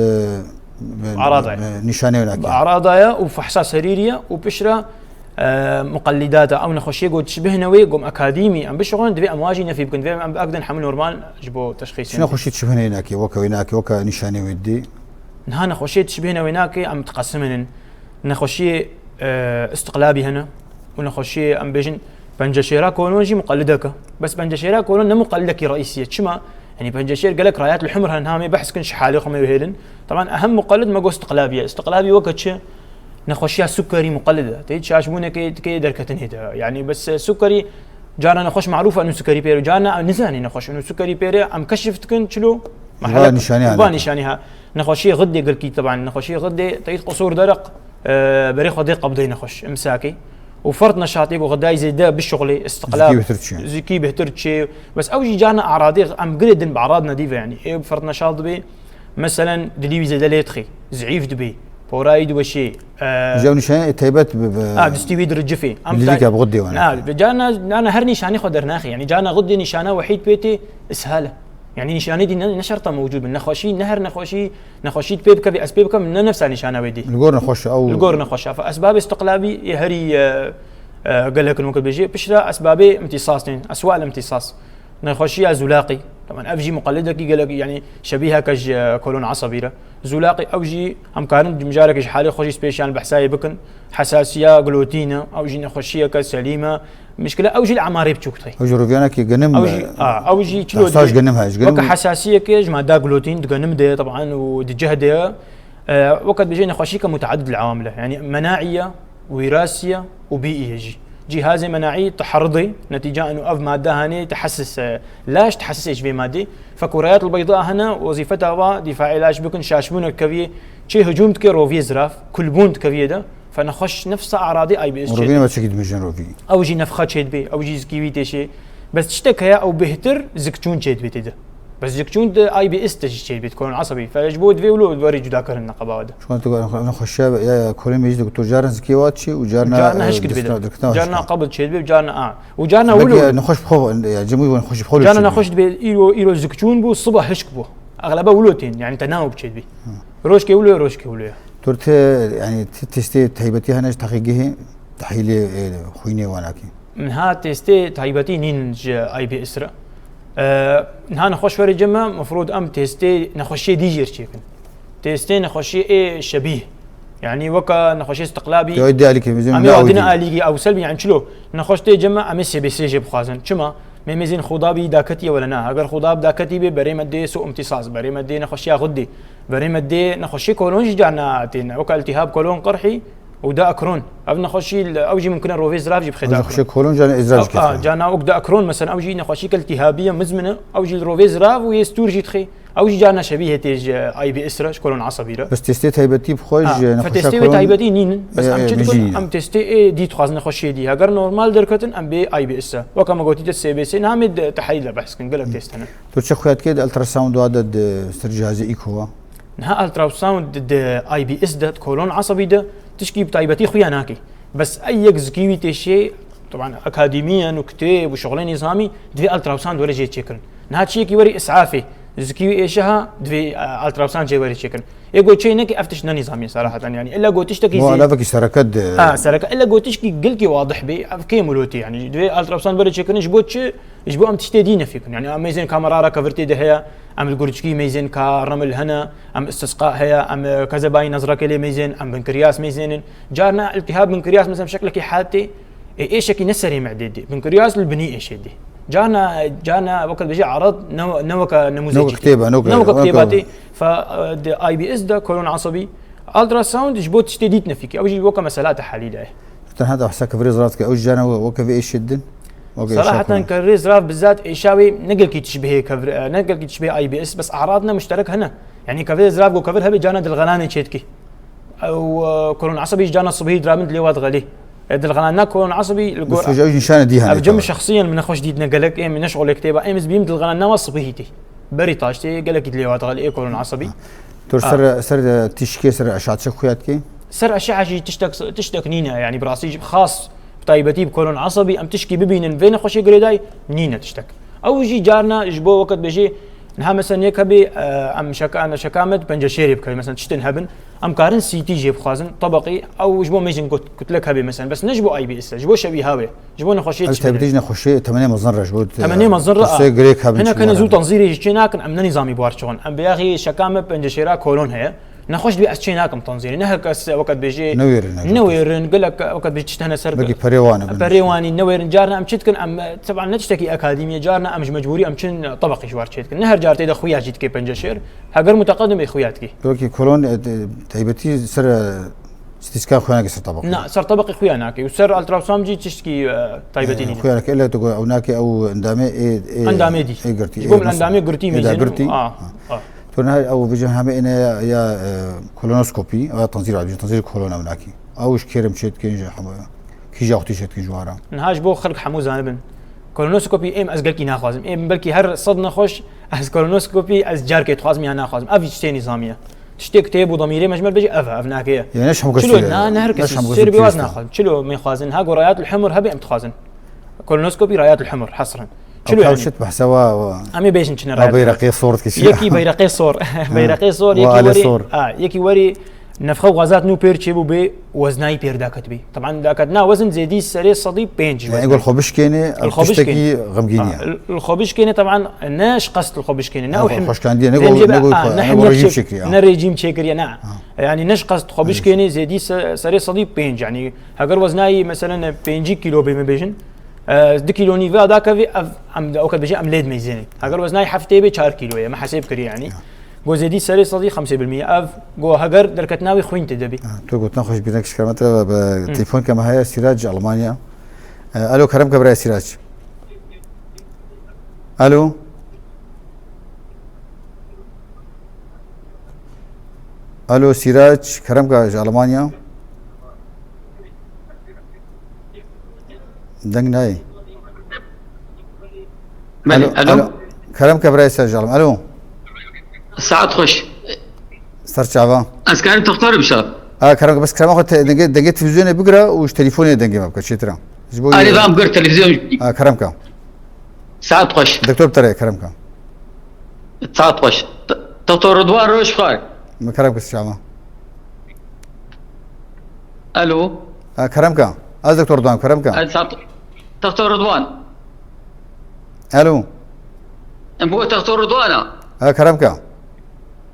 bi, bi nîşanê wê nake. Bi arada ye û fehsa serîrî ye û piştre, e, muqellidata ew nexweşiyê go tişbihne wê, gom akadîmî em bişixulin, divê em wa jî nefî bikin, divê em biakidin hemû normal ji bo teşxîsê. Çi nexweşî tişbihne wê nake, weke wê nake, weke nîşanê wê didî? Niha nexweşiyê tişbihne wê nake, em diqesiminin. Nexweşiyê, e, istiqlabî hene û nexweşiyê, em bêjin, penceşêra kolon jî muqellidek e. Bes penceşêra kolon ne muqellidekî reîsî ye. Çima? Yanî penceşêr gelek rayet li humr hene, hamê behs kin ji halê xwe me wê hêlin. Teban ehem muqellid me got istiqlabî ye. Istiqlabî weke çi? Nexweşiya sukerî muqellid e. Tê şaşbûnekê dike derketinê de. Yanî bes, e, sukerî carna nexweş marûf e, û sukerî pêre, carna nizanî nexweş, û sukerî pêre, em keşif dikin çilo? Merhele nîşanî ha. Nexweşiyê xidê gelkî, teban nexweşiyê xidê teyîd qusûr dereq, e, berê xwe dê qebdeyne xweş, imsakê. Û fert neşatê ku xedayî zêde bişuxulê, istiqlal, zikî bihtir çi. Zikî bihtir çi. Bes ew jî carna aradê em girê din bi arad nedî ve, yanî. Ê fert neşat dibê, meselen, dilî wî zêde lê dixê, zeîf dibê, porayî diweşê, e, Ji ew nîşanê taybet bi, bi, a, distî wî diricifê. Em lîlîka tay-, bi xwe dê wana. Na, carna, carna her nîşanê xwe dernaxê. Yanî carna xwe dê nîşana wehîd pê tê, ishal e. Yanî nîşanê dî ne, ne şerta mewcûd bin. Nexweşî, ne her nexweşî, nexweşî pê bikevî, ez pê bikem, ne nefsa nîşana wê dî. Li gor nexweş e, ew. Li gor nexweş e. Fe esbabê istiqlabî yê herî, e, e, gelek in weke bêjî. Piştre esbabê imtîsas tên. Eswa el imtîsas. Nexweşiya zulaqî. Teban ev jî muqellidekî gelek, yanî şebîheke ji, e, kolon esebî re. Zulaqî ew jî em karin mijareke ji halê xwe jî spêşiyan behsayê bikin. Hesasiya glotîn e. Ew jî nexweşiyeke selîm e. Mişkile ew jî li emarê biçûk tey. Ew jî roviyanekî genim, ew jî, e, a, ew jî çilo hesas di-, genim he, ji genim. Weke hesasiyekê ji madda glotîn di genim de, teban, û di cih de, e, weke dibêje nexweşîke muteadid li ewamil e. Yanî menaî ye, wîrasî ye û bîî ye jî. Cîhazê menaî teheridê, netîca eno ev madde hanê tehesis, e, laş tehesis e ji vê madde. Fekurayat el beyda hene, wezîfeta wa dîfaê laş bikin, şaşbûnek keviyê, çê hicûm dike roviyê zirav, kulbûn dikeviyê de. Fe nexweş nefsa aradê I B S çêdibê. Rovî ne çekî dimijin rovî. Ew jî nefxa çêdibê, ew jî zikî wî têşê. Bes tiştek heye ew bêhtir zikçûn çêdibê tê de. Bes zikçûn di I B S de jî çêdibê, di kolon esebî. Fe ji bo divê wilo werî cudakirin neqeba de. Şuan tu nexweşiya ya, ya kolê mecî de tu carin zikê wa çi û carna, carna, e, hişk dibê de. Carna qebl çêdibê, carna a. Û carna wilo. Nexweş bi xwe, ya cemû nexweş bi xwe. Carna nexweş dibê, îro, îro zikçûn bû, siba hişk bû. Eglebe wilo tên, yanî te naw biçêt bî. Hı. Rojkê wilo ye, rojkê wilo ye. Tu te, yanî te testê taybetî hene ji teqîgehê, tehîlê, e, xwînê wanakî? Niha testê taybetî nîn ji I B S re. E, niha nexweş were cem me, mefrûd em testê nexweşiyê dî jêr çêkin. Testê nexweşiyê ê şebîh. Yanî weka nexweşiyê istiqlabî. Ya dê alîkê, bizim em ê wadîne alîgî ew selbî, yanî çilo? Nexweş tê cem me, em ê S B C jê bixwazin. Çima? Mêmêzên xudabî daketiye wele na? Eger xudab daketî bê, berê me dê sû imtîsas, berê me dê nexweşiya xudî, berê me dê nexweşiyê kolon jî carna tên, weke iltîhab kolon qirhî û da akron. Ev nexweşî, ew jî mimkun e rovê zirav jî bixê da akron. Nexweşiyê kolon carna ê zirav jî bixê. A, carna wek da akron, mesela ew jî nexweşîke iltîhabî ye, mizmin e, ew jî li rovê zirav û yê stûr jî dixê. Ew jî carna şebîhê tê ji I B S re, ji kolon esebî re. Bes testê taybetî bi xwe ji nexweşa kolon, fe testê wê taybetî nînin. Bes em çi dikin? Em testê ê dî dixwazin, nexweşiyê dî. Heger normal derketin, em bê I B S e. Weke me gotî te S B C, niha em ê di tehelîl de behs kin, gelek test hene. Tu çi xuya dikê di ultrasound wa de, di ser cihazê îko wa? Niha ultrasound di, di I B S de, di kolon esebî de, tişkî bi taybetî xuya nakê. Bes ey yek zikî wî têşê, teban akademî ye û kitêb û şixulê nîzamî, divê ultrasound were jê çêkirin. Niha çiyekî werî îsafê, zikî wî êşe ha, divê, e, ultrasound jê werî çêkirin. Ê got çê neke, ev tişt ne nîzamî ye seraheten, yanî illa got tiştekî zê-, elavekî sereke di. Ha, sereke, illa got tişkî gelkî wadih bê, ev kêm wilo tê, yanî divê ultrasound were çêkirin, ji bo çi? Ji bo em tiştê dî nefî kin. Yanî em mêzên ka merara kevirtê de heye, em li gurçikî mêzên ka remil hene, em istisqa heye, em, e, kezebayî nezreke lê mêzên, em binkiryas mêzênin. Carna iltihab binkiryas, mesela şeklekî hatê, ê, êşekî ne serê medê dê. Binkiryas li binî êşê dê. Carna, carna weke dibêje erad ne, ne weke nemûzecî tê. Ne weke kitêba, ne weke, ne weke kitêba tê. Fe, e, di I B S de kolon esebî, ultrasound ji bo tiştê dît nefîkî. Ew jî weke mesela tehelîle ye. Tenha te hesa kevirê zirat ke, ew jî carna weke vê êşê didin? Weke êşa Seraheten kevir. Kevir zirav bizat êşa wê ne gelkî tişbihê kevir, e, ne gelkî tişbihê I B S, bes e'rad ne muşterek hene. Yanî kevir zirav ku kevir hebe carna dilxananê çêdikî. Ew, e, kolon esebî ji carna sibihî dirabin dilê wa dixelî. E, dilxanana kolon esebî li gor Bes ew nîşane dî hene ev cem kevir. Şexsiyen min nexweş dîtine gelek, ê min ne şixulê kitêba, ê min zibîm dilxanana wa sibihî tî. Berî taştê gelekî dilê wa dixelî ê kolon esebî. Tor Ha. ser, ser, e, tîşkê ser eşa çi xuya dikê? Ser eşa jî tiştek, tiştek nîne, yanî bi rastî jî xas Bi taybetî bi kolon esebî em tişkî bibînin vê nexweşê girêdayî nîne tiştek. Ew jî carna ji bo weke dibêjê niha mesela yek hebê, e, em şeka, em şeka me di penceşêrê bikevin, mesela tiştên hebin, em karin C T jê bixwazin, tebeqî ew ji bo mêjin kut-, kutlek hebê mesela, bes ne ji bo I B S e, ji bo şebîha wê, ji bo nexweşiyê Ev tiştê taybetî bine. Ji nexweşê temenê mezin re ji bo, e, Temenê mezin re, tirsê a. Girêk hebin Hinek çi hene zû were. Tenzîrê jî çê nakin, em ne nîzamî bi war çixin. Em bi yaxî şeka me penceşêra kolon heye. Nexweş dibê ez çê nakim tanzîrê. Ne her kes weke dibêjê Newêrin, ne newêrin, gelek weke dibêjê tişt hene ser Belkî perê wan e, perê wan e, newêrin. Carna em çi dikin, em, teban ne tiştekî akademî ye, carna em ji mecbûrî em çin tebeqî ji war çê dikin. Ne her car tê de xuya jî dikê penceşêr. Heger muteqedim bê xuya dikê. Belkî kolon, e, de, taybetî ser, e, stîska xuya nake ser tebeqî. Na, ser tebeqî xuya nake. Û ser ultrasom jî tiştkî, e, taybetî E, nîne. Xuya nake, ela tu go ew nake ew endamê ê, ê, Endamê dî. Ê girtî, Ji bo ê min nasıl? Endamê girtî Ê da mîzîn û girtî. A, Ha. a. Tu niha ew vêjin heme êne ya, ya, e, kolonoskopî, ya tanzîr, ya tanzîr kolon ew nakî. Ew ji kêrim çê dikin, ji hemû, kîja wextî çê dikin ji wara. Niha ji bo xelk hemû zanibin. Kolonoskopî êm ez gelkî naxwazim. Êm belkî her sed nexweş ez kolonoskopî ez carkê dixwazim ya naxwazim. Ev tiştê nîzamî ye. Tiştê ku tê bo demîrê me ji me bêjî ev e, ev nake ye. Yani ne hemû kes Çilo, wî ye. Na, ne her Ne kes. hemû kes Sêr wî bêwaz wî ye. Naxwazim. Çilo, me xwazin. Ha go rayat el hemur hebe em dixwazin. Kolonoskopî rayat el hemur, hesrin. Çilo Ew yani. Şit behse wa, wa. Em ê bêjin çine Ew rayat el hemur. Beyreqê sor dikişî. Yekî beyreqê sor. Ha. Beyreqê sor, Wa yekî ale werî, sor. Ha, yekî werî nefxe xwazat nû pêr çêbû bê weznayî pêr daketibî. Teban daketina wezin zêdî serê sedî pênc Yani wezn. Gol xwe bişkêne, Li xwe tiştekî bişkêne. Xemgîn Ha, ye. Li xwe bişkêne teban ne ji qest li xwe bişkêne, ne Ha, ew him-, xweşkandiye, ne zêncê gol, be, ne gol, ha, ne ne him gol yek rejîm çek-, çekiriye, ne. Ha. Yani ne ji qest xwe Ha. bişkêne zêdî se-, serê sedî pênc yani. Heger weznayî, meselen, pêncî kîlo bê, me bêjin, e, du kîlo nîv ve dakevî, ev, em de, weke dibêjin, em lê dimeyzênê. Heger weznayî heftê bê, çar kîlo ye, me hesêb kiriye, yanî. Ya. Go zêdî serê sedî xemsê bil mîye. Ev, go heger derketina wî xwîn tê de bî. Ha, tu gotina xwe ji bîr nekişî, kerem te ve bi Hı. Telefon ke me heye, Sîrac ji Almanya. E, alo, kerem ke birayê Sîrac. Alo. Alo, Sîrac, kerem ke ji Almanya. Deng nayê. Belê, Alo, alo. Alo. Kerem ke birayê Sîrac ji Alm-, alo. Saet xweş. Ser çava. Ez karim textar bişa. Ha, kerem ke, bes kerem xwe te-, dengê, dengê televîzyonê bigire û ji telefonê dengê me bike, çêtir e. Ji bo Alê, yê- vam gir televîzyon. Ha, kerem ke. Saet xweş. Doktor bi te re, kerem ke. Saet xweş. T-, Doktor Ridwan, roj xweş. Me kerem ke, çava. Alo. Ha, kerem ke. Ez Doktor Ridwan, kerem ke. Ez Doktor Ridwan. Alo. Em bu Doktor Ridwan a. Ha, kerem ke.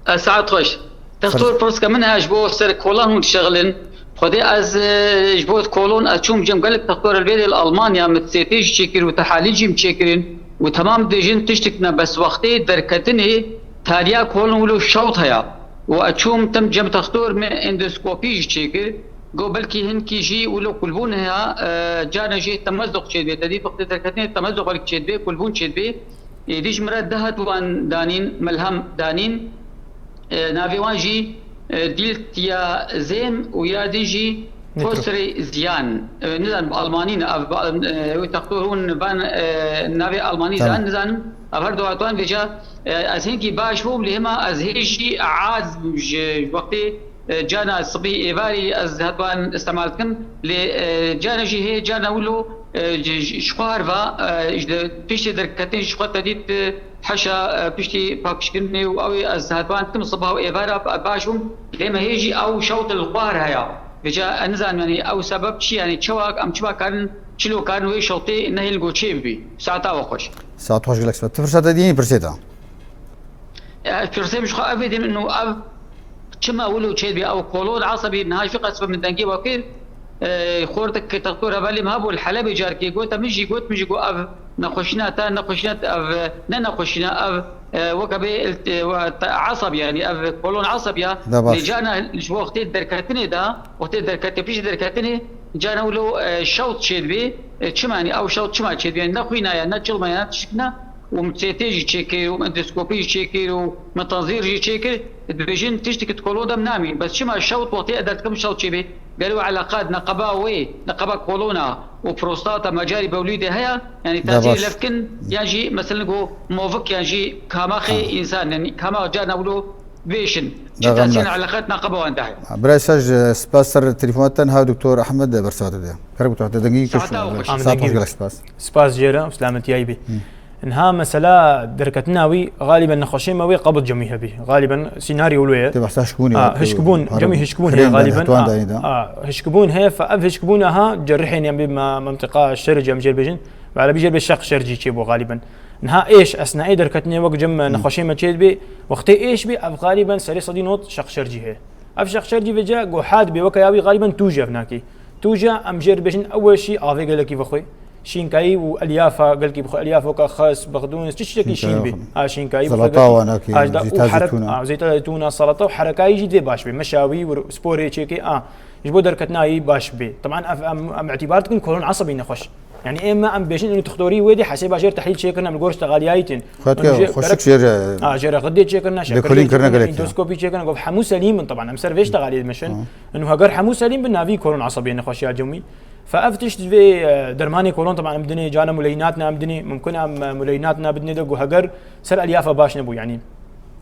Ez saet xweş. Doktor, pirsike min heye ji bo ser kolan hûn dişexilin. Xwedê ez, e, ji bo kolon ez çûm cem gelek doktor li vê li Almanya min C T jî çêkir û tehalîl jî min çêkirin û temam dibêjin tiştik ne, bes wextê derketinê tariya kolon wilo şewt heye. Û ez çûm tim cem doktor min endoskopî jî çêkir. Got belkî hinkî jî wilo kulbûn heye, e, carna jî temezoq çêdibê. Te dît wextê derketinê temezoq belkî çêdibê, kulbûn çêdibê. Êdî ji min re deh hat wan danîn, melhem danîn. E, navê wan jî, e, dîlt ya zêm û ya dî jî Nitro. Tosrê ziyan. E, nizanim bi almanî ne, ev, e, wê textor hûn van, e, navê almanî Tamam. zan, nizanim. Ev her du hat wan vêca, e, ez hinkî baş bûm, lê hema ez hê jî aciz bûm ji wextê, e, cana sibî êvarî ez hatwan istemal dikim. Lê, e, cana jî hê, cana wilo, e, ji, ji, ji xwe herva, e, ji de piştî derketin ji xwe te dît, e, heşa, e, piştî pakişkirinê û ew ê ez hatwan dikim siba û êvara ba-, baş bûm. Lê me hê jî ew şewt li xwe her heye. Vêca ez nizanim, yanî ew sebeb çi, yanî çawa em çima karin, çilo karin wê şewtê nehêlin go çê bibî. Saeta we xweş. Saet xweş, gelek spas. Tu firseta dînî pirsê da. E, pirsê min ji xwe ev ê dîn û ev çima wilo çê dibê, ew kolon esebî niha jî qet min dengê we kir. E, xortik textor hevalê min hebû li Helebê carkê gote min jî, got min jî got ev nexweşîna te, nexweşîna te, ev ne nexweşîna, ev, e, weke bê, e, we te eseb, yanî ev kolon eseb ya. Lê carna ji bo wextê derketinê de, wextê derketê, piştî derketinê, Cana wilo, e, şewt çêdibê, e, çima, yanî ew şewt çima çêdibê? Yanî ne xwîna ye, ne çilma ye, ne tiştik ne. Û min C T jî çêkir, û min endoskopî jî çêkir, û min tenzîr jî çêkir. Dibêjin tiştik di kolon de namîn. Bes çima şewt wextê ez derdikim şewt çêbê? Gelo eleqat neqeba wê, neqeba kolona û prostata, mecarî bewlî de heye? Yanî tesîr levkin yan jî, mesela, go movik yan jî kamaxê însan, yanî kamax carna wilo bêşin. Çi tesîr eleqat neqeba wan de heye? Birayê Serj, spas ser telefona te. Niha Doktor Ehmed bersiva te de. Kerem ku tu hate dengî kir. Saeta xweş. Saet xweş, gelek spas. Spas jê re, selametiyayî bî. Niha mesela derketina wî, xaliben nexweşê me wê qebd cemî hebî. Xaliben senaryo wilo ye. Te behsa hişkbûnê. Ha, hişkbûn, cemî hişkbûn heye xaliben. Ha, hişkbûn heye, fe ev hişkbûna ha cerihên em bê me-, mentiqa şer cem jêr bêjin. Ve elebî jêr bê şeq şer jî çêbû xaliben. Niha êş, esnaê derketinê wek cem nexweşê me çê dibê, wextê êş bê, ev xaliben serê sedî not şeq şer jî heye. Ev şeq şer jî vêce goha dibê, weke ya wî xaliben tûj ev nakê. Tûja em jê dibêjin ew e şî avê gelekî vexwe. Şînkayî û elyafa gelkî bixwe, elyafa weke xes, bexdûn, çi çiçekî şîn bê. Ha, şînkayî bixwe. Zelata gelkî. Wa nakê, Ha, ji da-, û zeyta herek-, zeytûna. Ha, zeyta zeytûna, salata û herekayî jî divê baş bê. Meşa wî û sporê çêkê, a, ji bo derketina wî baş bê. Teban ev em, em îtîbar dikin kolon esebî nexweş. Yanî ê me em bêjin, û doktorî wê dê hesêba jêr tehlîl çêkirin, em li gor ji texaliyayî tên. Xwedke Û jê xweşik gerek-, jêr, e, ha, jêr xedê çêkirin, lêkolîn şekerê kirine çêkirin, gelek, e. Endoskopî çêkirin, gof hemû selîm in, teban em ser vê ji texaliyê dimeşin. Hı. Û heger hemû selîm bin, navî kolon esebiyê nexweşiya cemî. Fe ev tişt vê, e, dermanê kolon, teban em dinê, cana muleynatna em dinê, mumkin em, e, muleynatna bidinê de, go heger ser elyafa baş nebû, yanî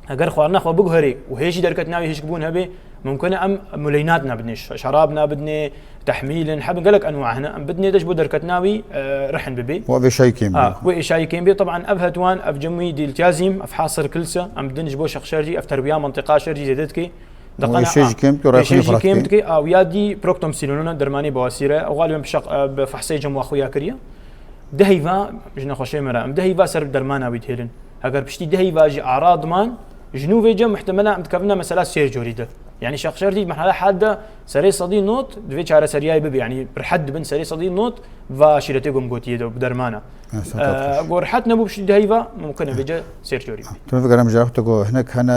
heger xwarina xwe biguherê û hê jî derketina wî hişkbûn hebe, mumkin e em muleynatna bidinê, ş-, şerabna bidinê, tehmîlin, hebin gelek enwa hene, em bidinê de ji bo derketina wî, e, rihin bibê. Wa vêşayî kêm Ha, bê. Wê êşayî kêm bê. Teban ev hetwan, ev cemî diltiazîm, ev hasir kilse, em bidin ji bo şeqşer jî, ev terbiya mentiqa şer jî zêde dike. Û Deqana êşê a-, jî kêm dike, êşê jî kêm dike, a, û ya dî proctomsilonona dermanê bawasîre, ew xaliben bi şeq-, e, bi fehsê cem wa xuya kiriye. Dehîva ji nexweşê me re, em dehîva ser dermana wî dihêlin. Heger piştî dehîva jî arad man, ji nû vê cem muhtemela em dikevine mesela sêr corî de. Yanî şeqşer dî merhala had de serê sedî not divê çareseriyayê bibe. Yanî bi rehet dibin serê sedî not va aşîretê ku em gotiye de bi dermana. Ha, seta Ee, xweş. Gor rehet nebû piştî dehîva, mumkin e vêce sêr corî bî. Tu min vegerem jara xwe te ku hinek hene, e,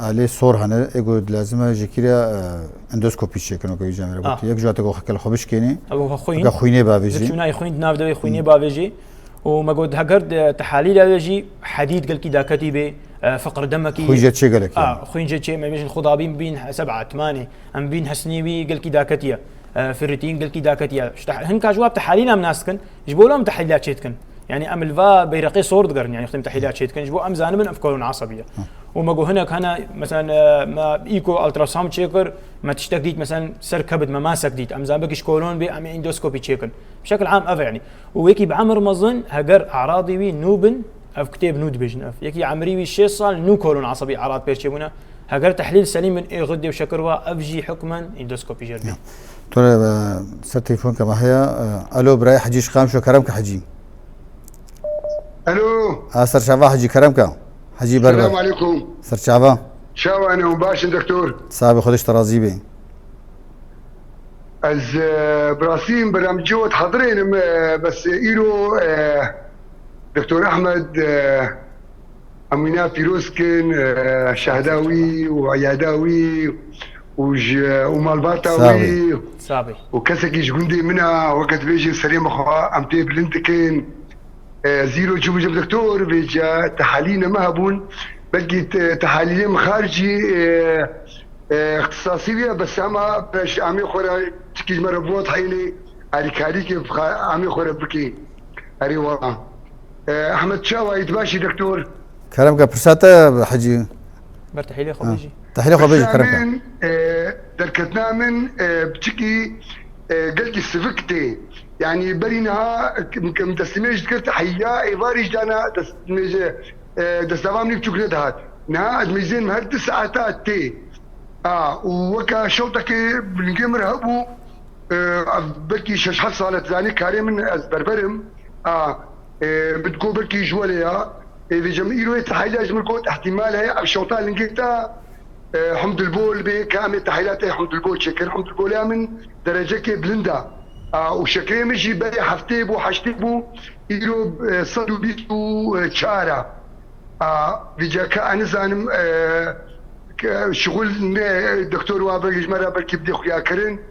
alê sor hene, ê ku dilazim e ji kî re, e, endoskopî çêkin, weke wî cem re Ha. gotiye. Yek ji te ku xekel xwe bişkênî. Ew xwe xwîn. Weke xwînê bavêjî. Dikşûna xwîn di nav de wê xwînê bavêjî. Û me got heger de tehalîla wê jî hedîd gelkî daketî bê, e, feqir demekî. Xwîn jê çê gelek A, yani. Xwîn jê çê me bêjin xudabîn bîn seb'a tmanê. Em bîn hesnî wî gelkî daketiye. E, ferritîn gelkî daketiye. İşte hinka ji wa bi tehalîla em nas dikin. Ji bo em tehlîla çê dikin. Yani em li va beyreqê sor digerin, yani wextê em tehlîla çê dikin. Ji bo em zanibin ev kolon asabiye. Hı. Û me got hinek hene, mesela, e, me îko ultrasound çêkir, me tiştek dît, mesela ser kebid me masek dît. Em zanibin ki ji kolon bê, em ê endoskopî çêkin. Bi şekil am ev e yani. Û yekî bi emir mezin, heger aradî wî nû bin, ev kitêb nû dibêjin ev. Yekî emrî wî şêst sal nû kolon asabî arad pêr çêbûne. Heger tehlîl selîm bin ê xidê û şekir wa, ev jî hukmen endoskopî jêr bê. Ya. Tu re, e, ser telefon ke me heye, e, alo, birayê Hecî ji Qamşo, kerem ke Hecî. Alo. A, serçava Hecî, kerem ke. Hecî Berber. Selamun aleykum. Serçava. Çawa ne, hûn baş in, doktor? Sabe, Xwedê ji te razî bê. Ez, e, bi rastî berem cihot hedirênim, e, bes, e, îro, e, Doktor Ehmed, e, em wîna pîroz kin, e, şehda wî û eyada wî û ji, û malbata Sağ ol. wî Sağ ol. û kesekî ji gundê min a, weke dibêjin serê min xwe em pê bilind dikin. E, zîro çûbû ji doktor, vêca tehalîne me hebûn. Belkî te-, tehalîlê min xaricî, e, e, ixtisasî wî ye, bes hema pêş amê xwe re tikî ji me re bot heyne, alîkarîkê bi xa-, amê xwe re bikî. Erê wala. E, Ehmed, çawa yî, tu baş î doktor? Kerem ke, pirsa te Hecî. Ber tehlîlê xwe Ha. bêjî. Tehlîlê xwe bêjî, Pirsa kerem ke. min, e, derketina min, e, piçikî, e, gelkî sivik tê. Yanî berî niha kim, kim destnimêj dikir, tehlîla êvarî ji dana destnimêje, e, destava min biçûk nedihat. Niha ez mêzên her du saeta tê. A, û weke şewtekê bi lingê min re hebû, e, ev belkî şeş heft sal e, dizanî karê min, ez berber im. A, e, min digot belkî ji welê ya. Ê, vêca min îro yê tehlîla ji min got, ihtimal heye ev şewta lingê te, e, Humdulbol bê, ke em ê tehlîla te Humdulbol çêkir. Humdulbolê min derecekê bilind e. A, û şekerê min jî berê heftê bû, heştê bû, îro, e, sed û bîst û çar e. A, vêca ke ez nizanim, e, ke şixul ne, doktor wa belkî ji me re belkî bidê xuyakirin.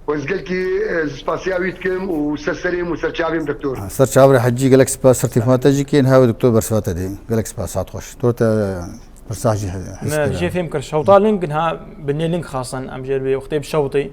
Ez gelkî, e, spasiya wî dikim û ser serê min û ser çavê min doktor. Ser çavê Hecî, gelek spas, ser tîfma te jî kê, niha wê doktor bersiva te dê. Gelek spas, saet xweş. To te pirsa jî he-, hez Me kir. Jê fêm kir. Şewta ling niha binê ling xasan em jê vê wextê bi şewtê.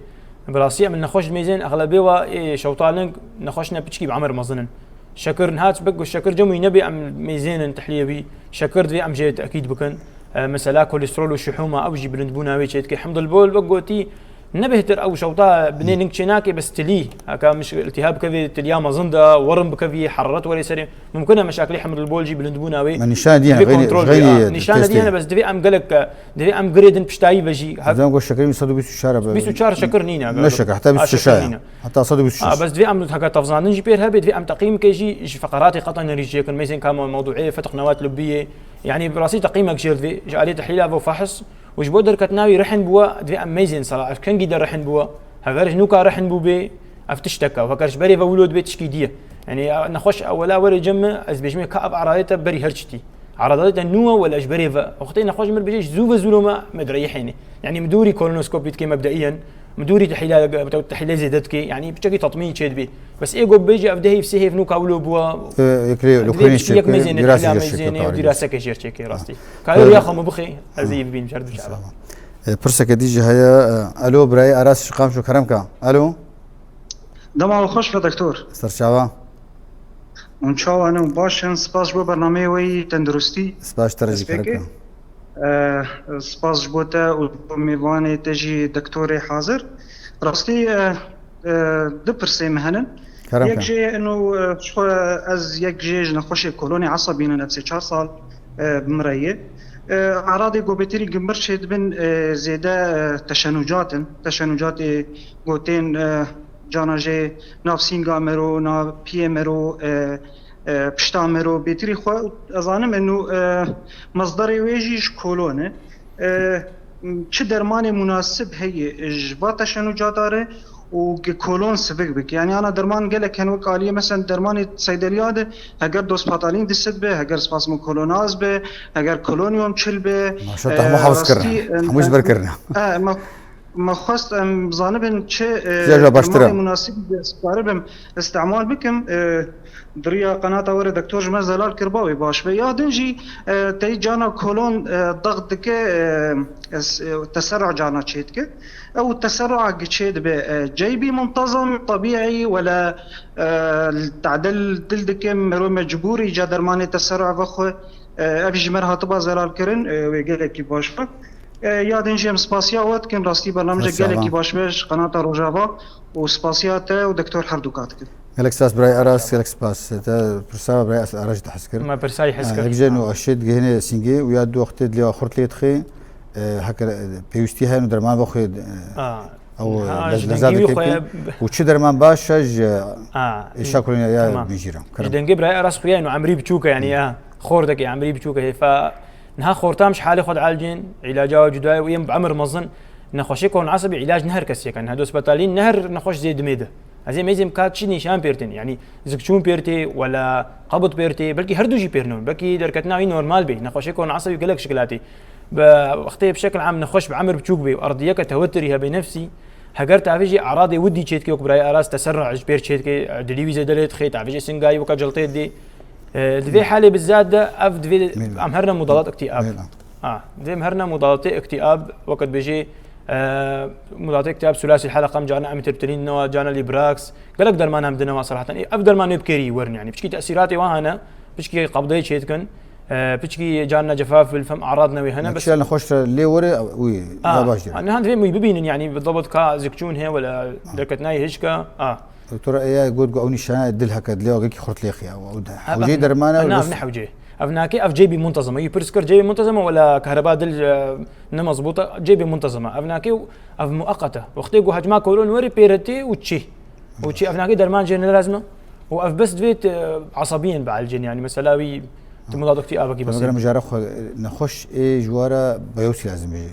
Bi rastî em nexweş mêzên exlebê wa ê şewta ling nexweş ne piçkî bi emir mezin in. Şekir niha çi bik şekir cem wî nebê em mêzên in tehliyê wî. Şekir divê em jê tekîd bikin. E, mesela kolesterol û şihûma ew jî bilindbûna wê çêdike. Hemdilbol wek gotî, ne bêhtir ew şewta binê ling çênake, bes tilî. Heka miş-, iltihab bikevê tiliya mezin de, werin bikevî, heraret werê serê. Mumkin e meşakilê hemdilbol jî bilindbûna wê. Me nîşan diye, divê xeynî, kontrol xeynî bê. A, nîşan testê diye ne, bes divê em gelek, divê em girê din piştayî ve jî. Zaten go şekerî sed û bîst û çar be. Bîst û çar şekir nîne. Ne şeker, heta bîst û şeş şekir nîne. Heta sed û bîst û şeş. A, bes divê em heka tevzandin jî pêr hebe, divê em teqîm ke jî ji feqeratê qeta nerî çêkin. Mêzên ka me-, mewduê fetq newat lubiyê. Yanî bi rastî teqîmek jêr divê ji alî tehlîla ve fahs û ji bo derketina wî rehn bûwa divê em mêzên sala ev kengî de rehn bûwa. Heger ji nûka rehn bûbê ev tiştek e. Heger ji berê ve wilo dibê tişkî diye. Yanî nexweş ewela were cem min ez bêjim ka ev eradê te berî her çitî. Eradê te nû e wele ji berê ve. Wextê nexweş ji mir bêje ji zû ve zû lo me me direyihêne. Yanî mi dûrî kolonoskopî dikê mebdeiyen. Mi dûrî tehlîla, tehlîlê zêde dike, yanî piçekî tatmîn çê dibê. Bes ê got bêje ev dihê sê hêv nûka wilo bûwa. Yekê li xwînê çêke, mêzênê, tehlîla mêzênê û dîrasekê jêr çêke rastî. Ka riya xwe min bixê, ez ê bibînim car dû cara. Pirseke dî jî heye. Alo, birayê Aras ji Qamşo kerem ka. Alo. Dema we xweş be doktor. Serçava. Hûn çawa ne? Baş in, spas ji bo bernameyê we yî tenduristî. Spas ji te re jî kerem ka. Eh, spas ji bo te û ji bo mêvanê te jî doktorê hazir. Rastî, eh, eh, du pirsê min henin. Kerem ke. Yek jê ino, eh, ji xwe ez yek jê ji nexweşê kolonê esebî ne, ev sê çar sal, eh, bi min re yê. Eh, eradê ku bêtirî gimir çêdibin, eh, zêde, eh, teşenûcat in. Teşenûcatê ku tên, eh, cana jê nav sînga mero, nav piyê mero, eh, e, pişta mero bêtirî xwe, ez zanim eno, e, mezderê wê jî ji kolon e. E, çi dermanê munasib heye ji va teşenûcata re û gi kolon sivik bike? Yanî ana derman gelek hene wek aliyê, mesela dermanê seydeliya de, heger dospatalîn disit be, heger spasmo kolonaz be, heger kolonyum çil be, Maşallah, te hemû e, hews kirin. Rastî, e, Hemû ji ber kirine. E, me, me xwest em bizanibin çi, e, Çi ya baştir e? Dermanê munasib de ez karibim îstîmal bikim. E, Di riya qenata we re doktor ji me zelal kir, bawê baş be. Ya din jî, e, teyî cana kolon, e, dext dike, e, es-, e, teserrû cana çê dike. Ew teserrûa gi çê dibe, e, ceybî muntezam, tebîî, wela, e, tadil dil dike, mero mecbûrî ca dermanê teserrûa vexwe, e, ev ji me re hatiba zelal kirin, e, wê gelekî baş be. E, ya din jî em spasiya we dikin, rastî bernamece Sağ ol. Gelekî baş be ji qenata Rojava û spasiya te û doktor herdûka dikin. Gelek spas birayê Aras, gelek spas. Te pirsa birayê Aras jî te hez kir. Me pirsayî hez kir. Yek jê nû aşê digihîne sîngê û ya du wextê dilê xurt lê dixê. E, heke, e, pêwîstî heye û derman vexwe, e, ew, e, lez-, lezat dike. Û çi derman baş e ji êşa kolonyaya mijîran. Ji dengê birayê Aras xuya û emrî biçûk e, yanî, ya, xortekê emrî biçûk e, hêfa. Niha xortam ji halê xwe dielcên, îlaca we cuda ye û yên bi emir mezin. Nexweşê kolon esebî îlac ne her kesê ke, niha dospetalîn ne her nexweş zê dimê de. Ez ê mêzê ka çi nîşan pêr tên, yanî zikçûn pêr tê, wela qebit pêr tê, belkî her du jî pêr nûn, belkî derketina wî normal bê. Nexweşê kolon esebî gelek şikila tê. Bi wextê bi şekil am nexweş bi emir biçûk bê û erdiyeke tewetirî hebe nefsî, heger tavê jî eradê widî çêdike wek birayê Aras teserra ji pêr çêdike, dilî wî zêde lê dixê, tavê jî singayî weke ciltê dê. E, di vê halê bizat de ev divê em herine mudalat iktiab. Ha, divê em herine mudalatê iktiab, wekî dibêjê, e, mudalatê iktiab sulasî heleqa em carna amitriptilîn dine wa, carna librax, gelek derman em dine wa seraheten. Ê, ev derman wê bi kêrî werin, yanî piçkî tesîratê wan hene, piçkî qebdeyê çêdikin, e, piçkî carna cefaf bil fem arad newê hene, bes. Çiya nexweş re lê were, wî, ha, ya baş diye. Niha divê wî bibînin, yanî bi dabet ka zikçûn heye, wela derketinayê hişka, ha. Doktor, eya got ku ew nîşana dil heke dilê wagekî xurt lê xiya. Ew hewceyê dermane. Na, ne hewceyê. Ev nake, ev ceybî muntezim e. Yî pirs kir ceybî muntezim e wela kehreba dil, e, ne mezbût e. Ceybî muntezim e. Ev nake, ev mueqet e. Wextê ku hecma kolon were pêre tê û çi. Û çi ev nake derman jê ne lazim e. Û ev bes divê, e, esebiyên bielcên, yanî mesela wî tu mudalat iktiabekî bes. Eger mijara xwe nexweş ê ji wa re biyopsî lazim bê.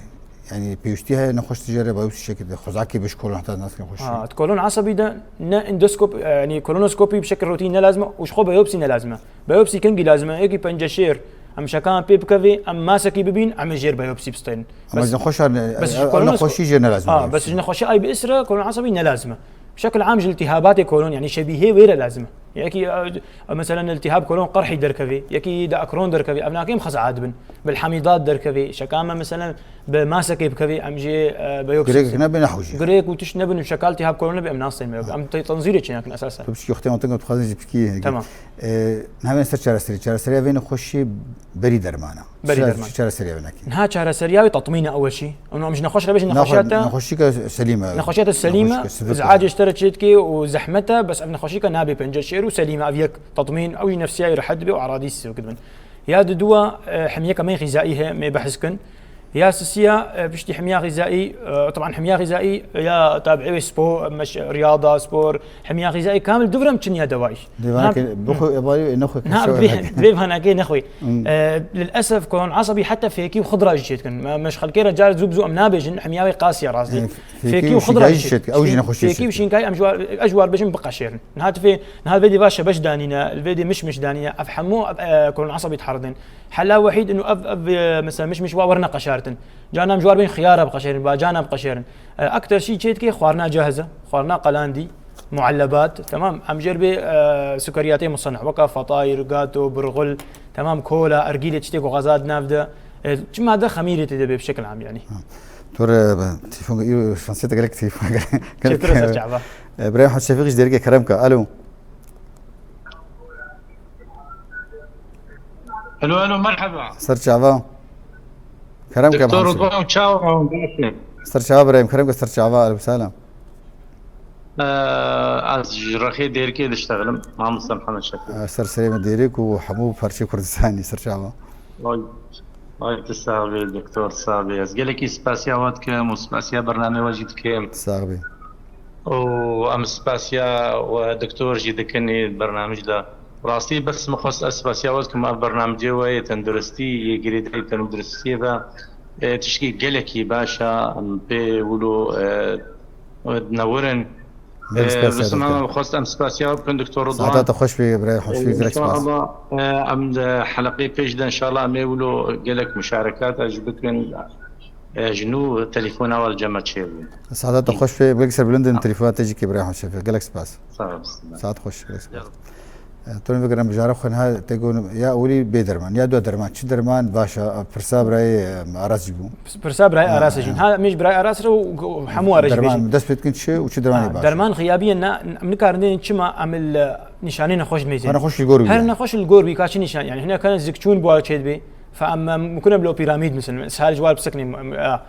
Yanî pêwîstî heye nexweş tijê re biyopsî çêkirde. Xwezakê bi ji kolon heta nas nexweş. Ha, di kolon esebî de ne endoskop, yanî kolonoskopî bi şekil rotîn ne lazim e û ji xwe biyopsî ne lazim e. Biyopsî kengî lazim e? Yekî penceşêr, Em şekan pê bikevê, em masekî bibîn, em ê jêr biyopsî bistênin. Ama Bes- ji nexweşa ne, bes ji ev kolon nexweşî jê ne lazim e. Ha, bes ji nexweşî ay bi isra kolon asabî ne lazim e. Bişekil am ji iltihabatê kolon, yani şebîhê wê re lazim e. Yekî, e, mesela iltihab kolon qerhî derkevê, yekî de akron derkevê, ev nakêm xez'a dibin. Bil hamidat derkevê, şekan me mesela bi masekê bikevê, em jê, e, biyopsî Girêk bistênin. Nebe nehewjî. Girêk û tişt nebin û şekal iltihab kolon nebe em nastên me. Em te-, tenzîrê çênakin esas e. Tu piştî wextê wan tengê dixwazin jî bikî. Tamam. E, navên ser çareserî. Çareserî evê nexweşî berî dermana. Berî Çi-, derman. Çi çareserî evê nekî? Niha çareseriya wê tatmîne ew e şî. Û em ji nexweş re bêjin Nexwe-, nexweşiyata, nexweşîka selîm e. Nexweşiyata selîm e, Nexweşîka sivik e. Iz'acê ji te re çêdikê û zehmet e, bes ev nexweşîka nabê pence şêr û selîm e, ev yek tatmîn, ew jî nefsiya wî rehet dibe û eradî sivik dibin. Ya diduwa, e, hemiyeka me xîzaî heye, me behs kin. Ya sisiya, e, piştî hemiya xîzaî, e, teban hemiya xîzaî ya tabi'ê wê spo-, meş-, riyada, spor, hemiya xîzaî kamil divirem çin ya dewayî. Dê vanekê bixwe, ebarî nexwe, Na, kese vê, vê vanekê nexwe. Hmm. E, lilesef kolon asabî heta fêkî û xidra jî çêdikin. Me, meşxelkê re car zû bi zû em nabêjin, hemiya wê qasiya rast dê. E, f-, Fêkî fêkî û û xidra şînkayî jî jî çêdikin. Çêdikin. Ew jî nexweşiyê Fêkî û çêdikin. Şînkayî em ji war, ez ji war bêjim biqeşêrin. Niha tifê, niha vê dê va şebeş danîne, vê dê miş miş danîne. Ev hemû, e, kolon asabî diheridin. Hela wehîd inu ev, ev, e, mesela miş miş wa werine qeşartin. Cana em ji war bên xiyara bixeşêrin, bacana bixeşêrin. E, ekter şî çê dikê xwarina cahize, xwarina qelandî, muellebat, temam. Em jêr bê, e, sukeriyatê musena, weka fatayir, gato, birxul, temam, kola, ergîlê tiştê ku xeza di nav de. E, çima de xemîrê tê de bê bi şekil am yani. Ha. Tor, e, telefon, îro şansiyete gelek telefon gelek, gelek, Çêtir ser çava. E, Birayê Hemd Şefîq ji dergê kerem ke. Alo. Alo, alo, merheba. Ser çava. Kerem ke Doktor Muhammed Şefîq. Rıdvan, çawa, baş e? Ser çava Birayê, kerem ke ser çava, aleyküm selam. Ee, ez ji rexê Dêrikê diştexilim, mamoste Mihemed Şefîq. Ee, ser serê me Dêrik û hemû parçeyê Kurdistanê, ser çava. Ay, ay, tu sax bî, doktor, sax bî. Ez gelekî spasiya we dikim û spasiya bernameyê we jî dikim. Sax bî. û em spasiya we doktor jî dikin ê bernamij de. Rastî bes min xwest ez spasiya we dikim, ev bernamijê we yê tenduristî, yê girêdayî tenduristiyê ve, e, tişkî gelekî baş e, em pê wilo, e, dinewirin. Gelek E, spasiya bes min doktor. Xwest em spasiya we bikin doktor Rıdvan. Saeta te xweş bê, birayê xweş bê, E, gelek spas. İnşallah, e, em de heleqê pêş de inşallah em ê wilo gelek muşarekat ez jî bikin. E, ji nû telefona we li cem me çêbû. Saeta te xweş be, gelek serbilind in, telefona te jî kê birayê Hemd Şefîq. Gelek spas. Sağ olasın. Saet xweş, gelek spas. E, tu vê gerem bijara xwe niha te got, ya ewilî bê derman, ya du derman, çi derman baş e, pirsa birayê, e, Aras jî bû. Pirsa birayê Ha, Aras jî. ha. Ha, em ê ji birayê Aras re û hemû are jî Derman, bêjin. Dest pê dikin çi û çi dermanê Ha, baş e? Derman xiyabiye na, em nikarin dênin çima em li nîşanê nexweş dimeyzên. Her nexweş li gor bî Her ya. nexweş li gor bî, ka çi nîşan, yani, hine kana zikçûn bû çê dibê. Fa em, em mumkin e bi piramîd, mesela, sihal ji war biseknê, em, a,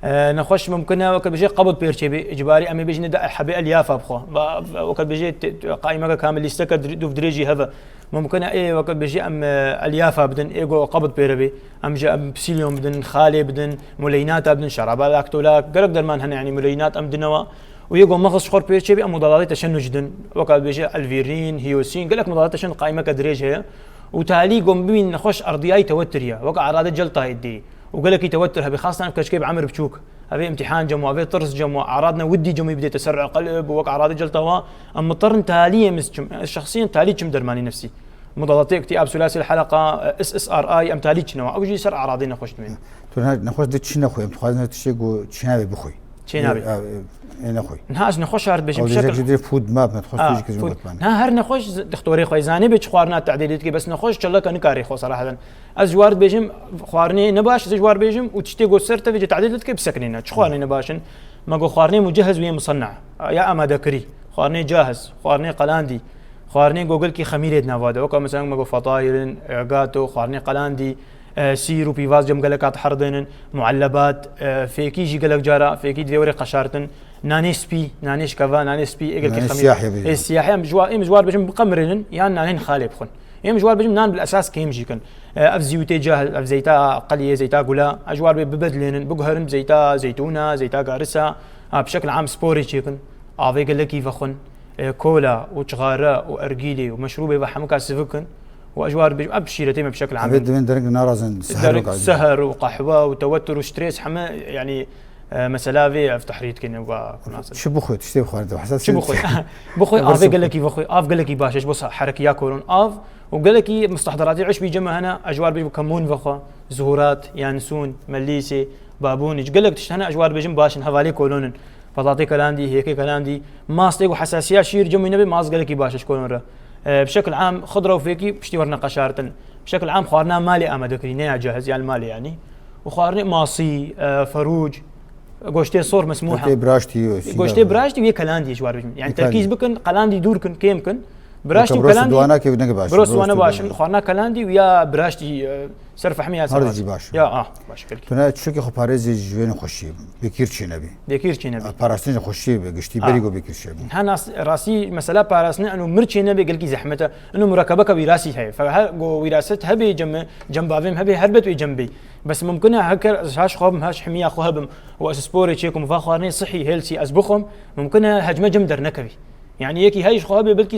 e, nexweş mumkin e, weke bêjê qebd pêr çêbê, îcbarî em ê bêjin de hebê elyafa bixwe. Va, weke bêjê te-, te-, qaîmeke kamil lîsteke dir-, dûv dirêjî heve. Mumkin e, ê, weke bêjê em, e, elyafa bidin, ê go qebd pêre bê. Em ji em psîlyon bidin, xalê bidin, muleynata bidin, şeraba laktola, gerek derman hene, yani muleynat em dinewa. Û yê go mexz ji xwe pêr çêbê, em mudalatê teşennuc din. Weke bêjê elvîrîn, hiyosîn, gelek mudalatê teşennuc qaîmeke dirêj heye. Û talî gom bibîn nexweş erdiyayî tewetir ya. Weke eradê celtayê dê. Û gelekî tewetir hebî, xastan ev keçikê bi emir biçûk. Hebê imtîhan cem û hebê tirs cem û eradne widdî cem wî bidê teserru'e qelb û weke eradê celta wa. Em mitirin taliyê min çim. Ez şexsiyen talî çim dermanî nefsî. Mudalatê îktîab, sulasil heleqa, S S R I, em talî çine wa. Ew jî ser eradê nexweş dimên. Tu ne-, nexweş di çi nexwe? Em dixwazin tiştê ku çi nabê bixwî. Çê nabê. Ê, ê, ê, nexwî. Niha ez nexweş şart bêjim, Ew bi şekil dêjek jî food map, me dixwest Ha, tu jî food. Kezim gotman. Niha her nexweş z-, dixtorê xwe zanê bê çi xwarina tedê dê dike, bes nexweş çeleka nikarê xwe serahaten. Ez ji war dibêjim, xwarinê ne baş, ez ji war bêjim û tiştê got ser tevê cê tedê dike biseknêne. Çi xwarinê ne baş in? Me got xwarinê mucehhez wê musenna. Ya amadekirî. Xwarinê cahiz, xwarinê qelandî. Xwarinê gogelkî xemîrê di nava de. Weka mesela me got fatayir in, e, gato, xwarinê qelandî. E, sîr û pîvaz cem gelek hat herdênin, muellebat, e, fêkî jî gelek cara, fêkî divê were qeşartin. Nanê spî, nanê şikeva, nanê spî, ê gelkî Nanê xemî-, siyah ya bêjin. ê siyah, em ji wa-, em ji war bêjin biqemirin, yan nanên xalê bixwin. Em ji war bêjin nan bil esas kêm jî kin. E, ev zîwitê cahil, ev zeyta qeliyê, zeyta gula, ez ji war bê bibedilênin, biguherin bi zeyta zeytûna, zeyta garisa, a, bi şekil am sporê çêkin, avê gelekî vexwin. E, kola û çixare û ergîlê û meşrûbê ve hemûka sivik in û ez ji war bêjim, ev şîretê me bi şekil Em ê amel. Divên dereng narazin, seher Dereng û qehwe. seher û qehwe û tewetur û stres heme, yanî, E, mesela vê ev tehrîr dikene wa kunasir. Çi bixwe, tiştê xwarin de hesas. Çi bixwe? Bixwe avê gelekî bixwe. Av gelekî baş e ji bo herekiya kolon. Av û gelekî mustehderatî uşbî cem hene, ez ji war bêjim kemûn vexwe, zuhurat, yansûn, melîsê, babûnî. Gelek tişt hene ez ji war bêjim baş in, hevalê kolon in. Petatê kelandî, hêkê kelandî, mastê ku hesasiya şîr cem wî nebe, mast gelekî baş e ji kolon re. E, bi şekil am xidra û fêkî piştî were neqeşartin. Bi şekil am xwarina malê amade kirî, ne ya cehiz, ya li malê yanî. Û xwarinê masî, e, ferûc, goştê sor mesmûha. Goştê biraştî, goştê biraştî wê kelandî ji war bêjim. Yani terkîz bikin, kelandî dûr kin, kêm kin. Biraştî û kelandî. Biro siwana baş in. Xwarina kelandî û ya biraştî, e, ser fehmî ya ser. Her jî baş. Ya, ah, baş. Tune çikê xwe parêzê ji wê nexweşiyê. Bêkîr çênebî. Bêkîr çênebî. Parastin ji xweşiyê be, giştî berî ku bêkîr çêbû. Hena rastî mesela parastin eno mir çênebê gelkî zehmet e. Eno murekebeka wîrasî heye. Fe her go wîraset hebê cem, cem bavêm hebê, herbet wê cem bê. Bes mumkin e heker ez haş xwe bim, haş himiya xwe hebim û ez sporê çêkim, va xwarinê sihî, healthy ez bixwim, mumkin e hecme cem dernekevî. Yani yekî hej xwe hebê belkî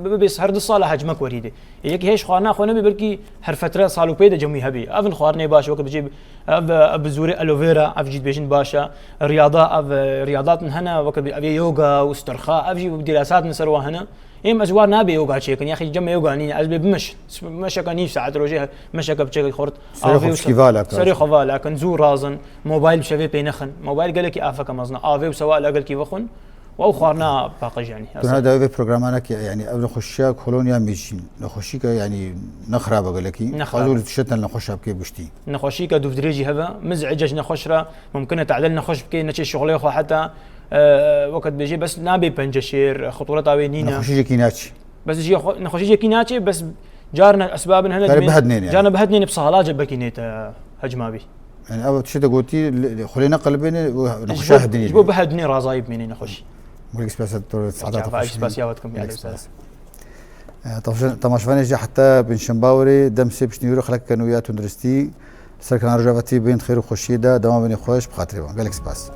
bibe her du sala hecmek werî dê. Yekî hej xwarina xwe nebê belkî her fetre sal û pê de cem wî hebê. Ev in xwarinê baş weke bijê ev, ev bi zûrê aloe vera, ev jî dibêjin baş e. Riyada, ev riyadat in hene weke ev ê yoga û stirxa, ev jî dirasat sero hene. Êm ez war nabe yoga çêkin, yaxî cem yoga nîne, ez bê bimeşin. Meşeke nîv saet rojê meşeke biçeke xort. Serê xwe pişkî vala kin. Serê xwe vala kin, zû razin, mobayl bi şevê pê nexin. Mobayl gelekî afeke mezin e. Avê û sewa gelkî vexwin. Ew xwarina paqij yanî. Tu na dawê vê programanekê, yanî ev nexweşiya kolon ya mêjîn, nexweşîka yanî ne xirab e gelekî. Ne xirab e. Qazû li tişetin nexweşa bikê bi giştî. Nexweşîka dûvdirêjî heve, miz'ece ji nexweş re, mumkin e te'dil nexweş bike, neçê şixulê xwe heta, e, weke dibêjê bes nabê penceşêr, xutûreta wê nîne. Nexweşî jekî naçî. Bes jî nexweşî jekî naçê, bes carna esbabin hene. Carna bihednêne, carna bihednêne bi sala ce belkî nête hecma bî. Yani ev tiştê te gotî, xulê ne qelibêne û nexweşa hedinê. Ji bo bihedinê razayî bimêne nexweşî. Gelek spas, doktor Sedat. Spasiya we dikim. Gelek spas. Temaşevanê jî heta pêncşemba werê dem sê piştnî were xelek ken û ya tunduristî ser kanal Rojava T V bên xêr û xweşiyê de dewam bêne xweş bi xatirê wan. Gelek spas.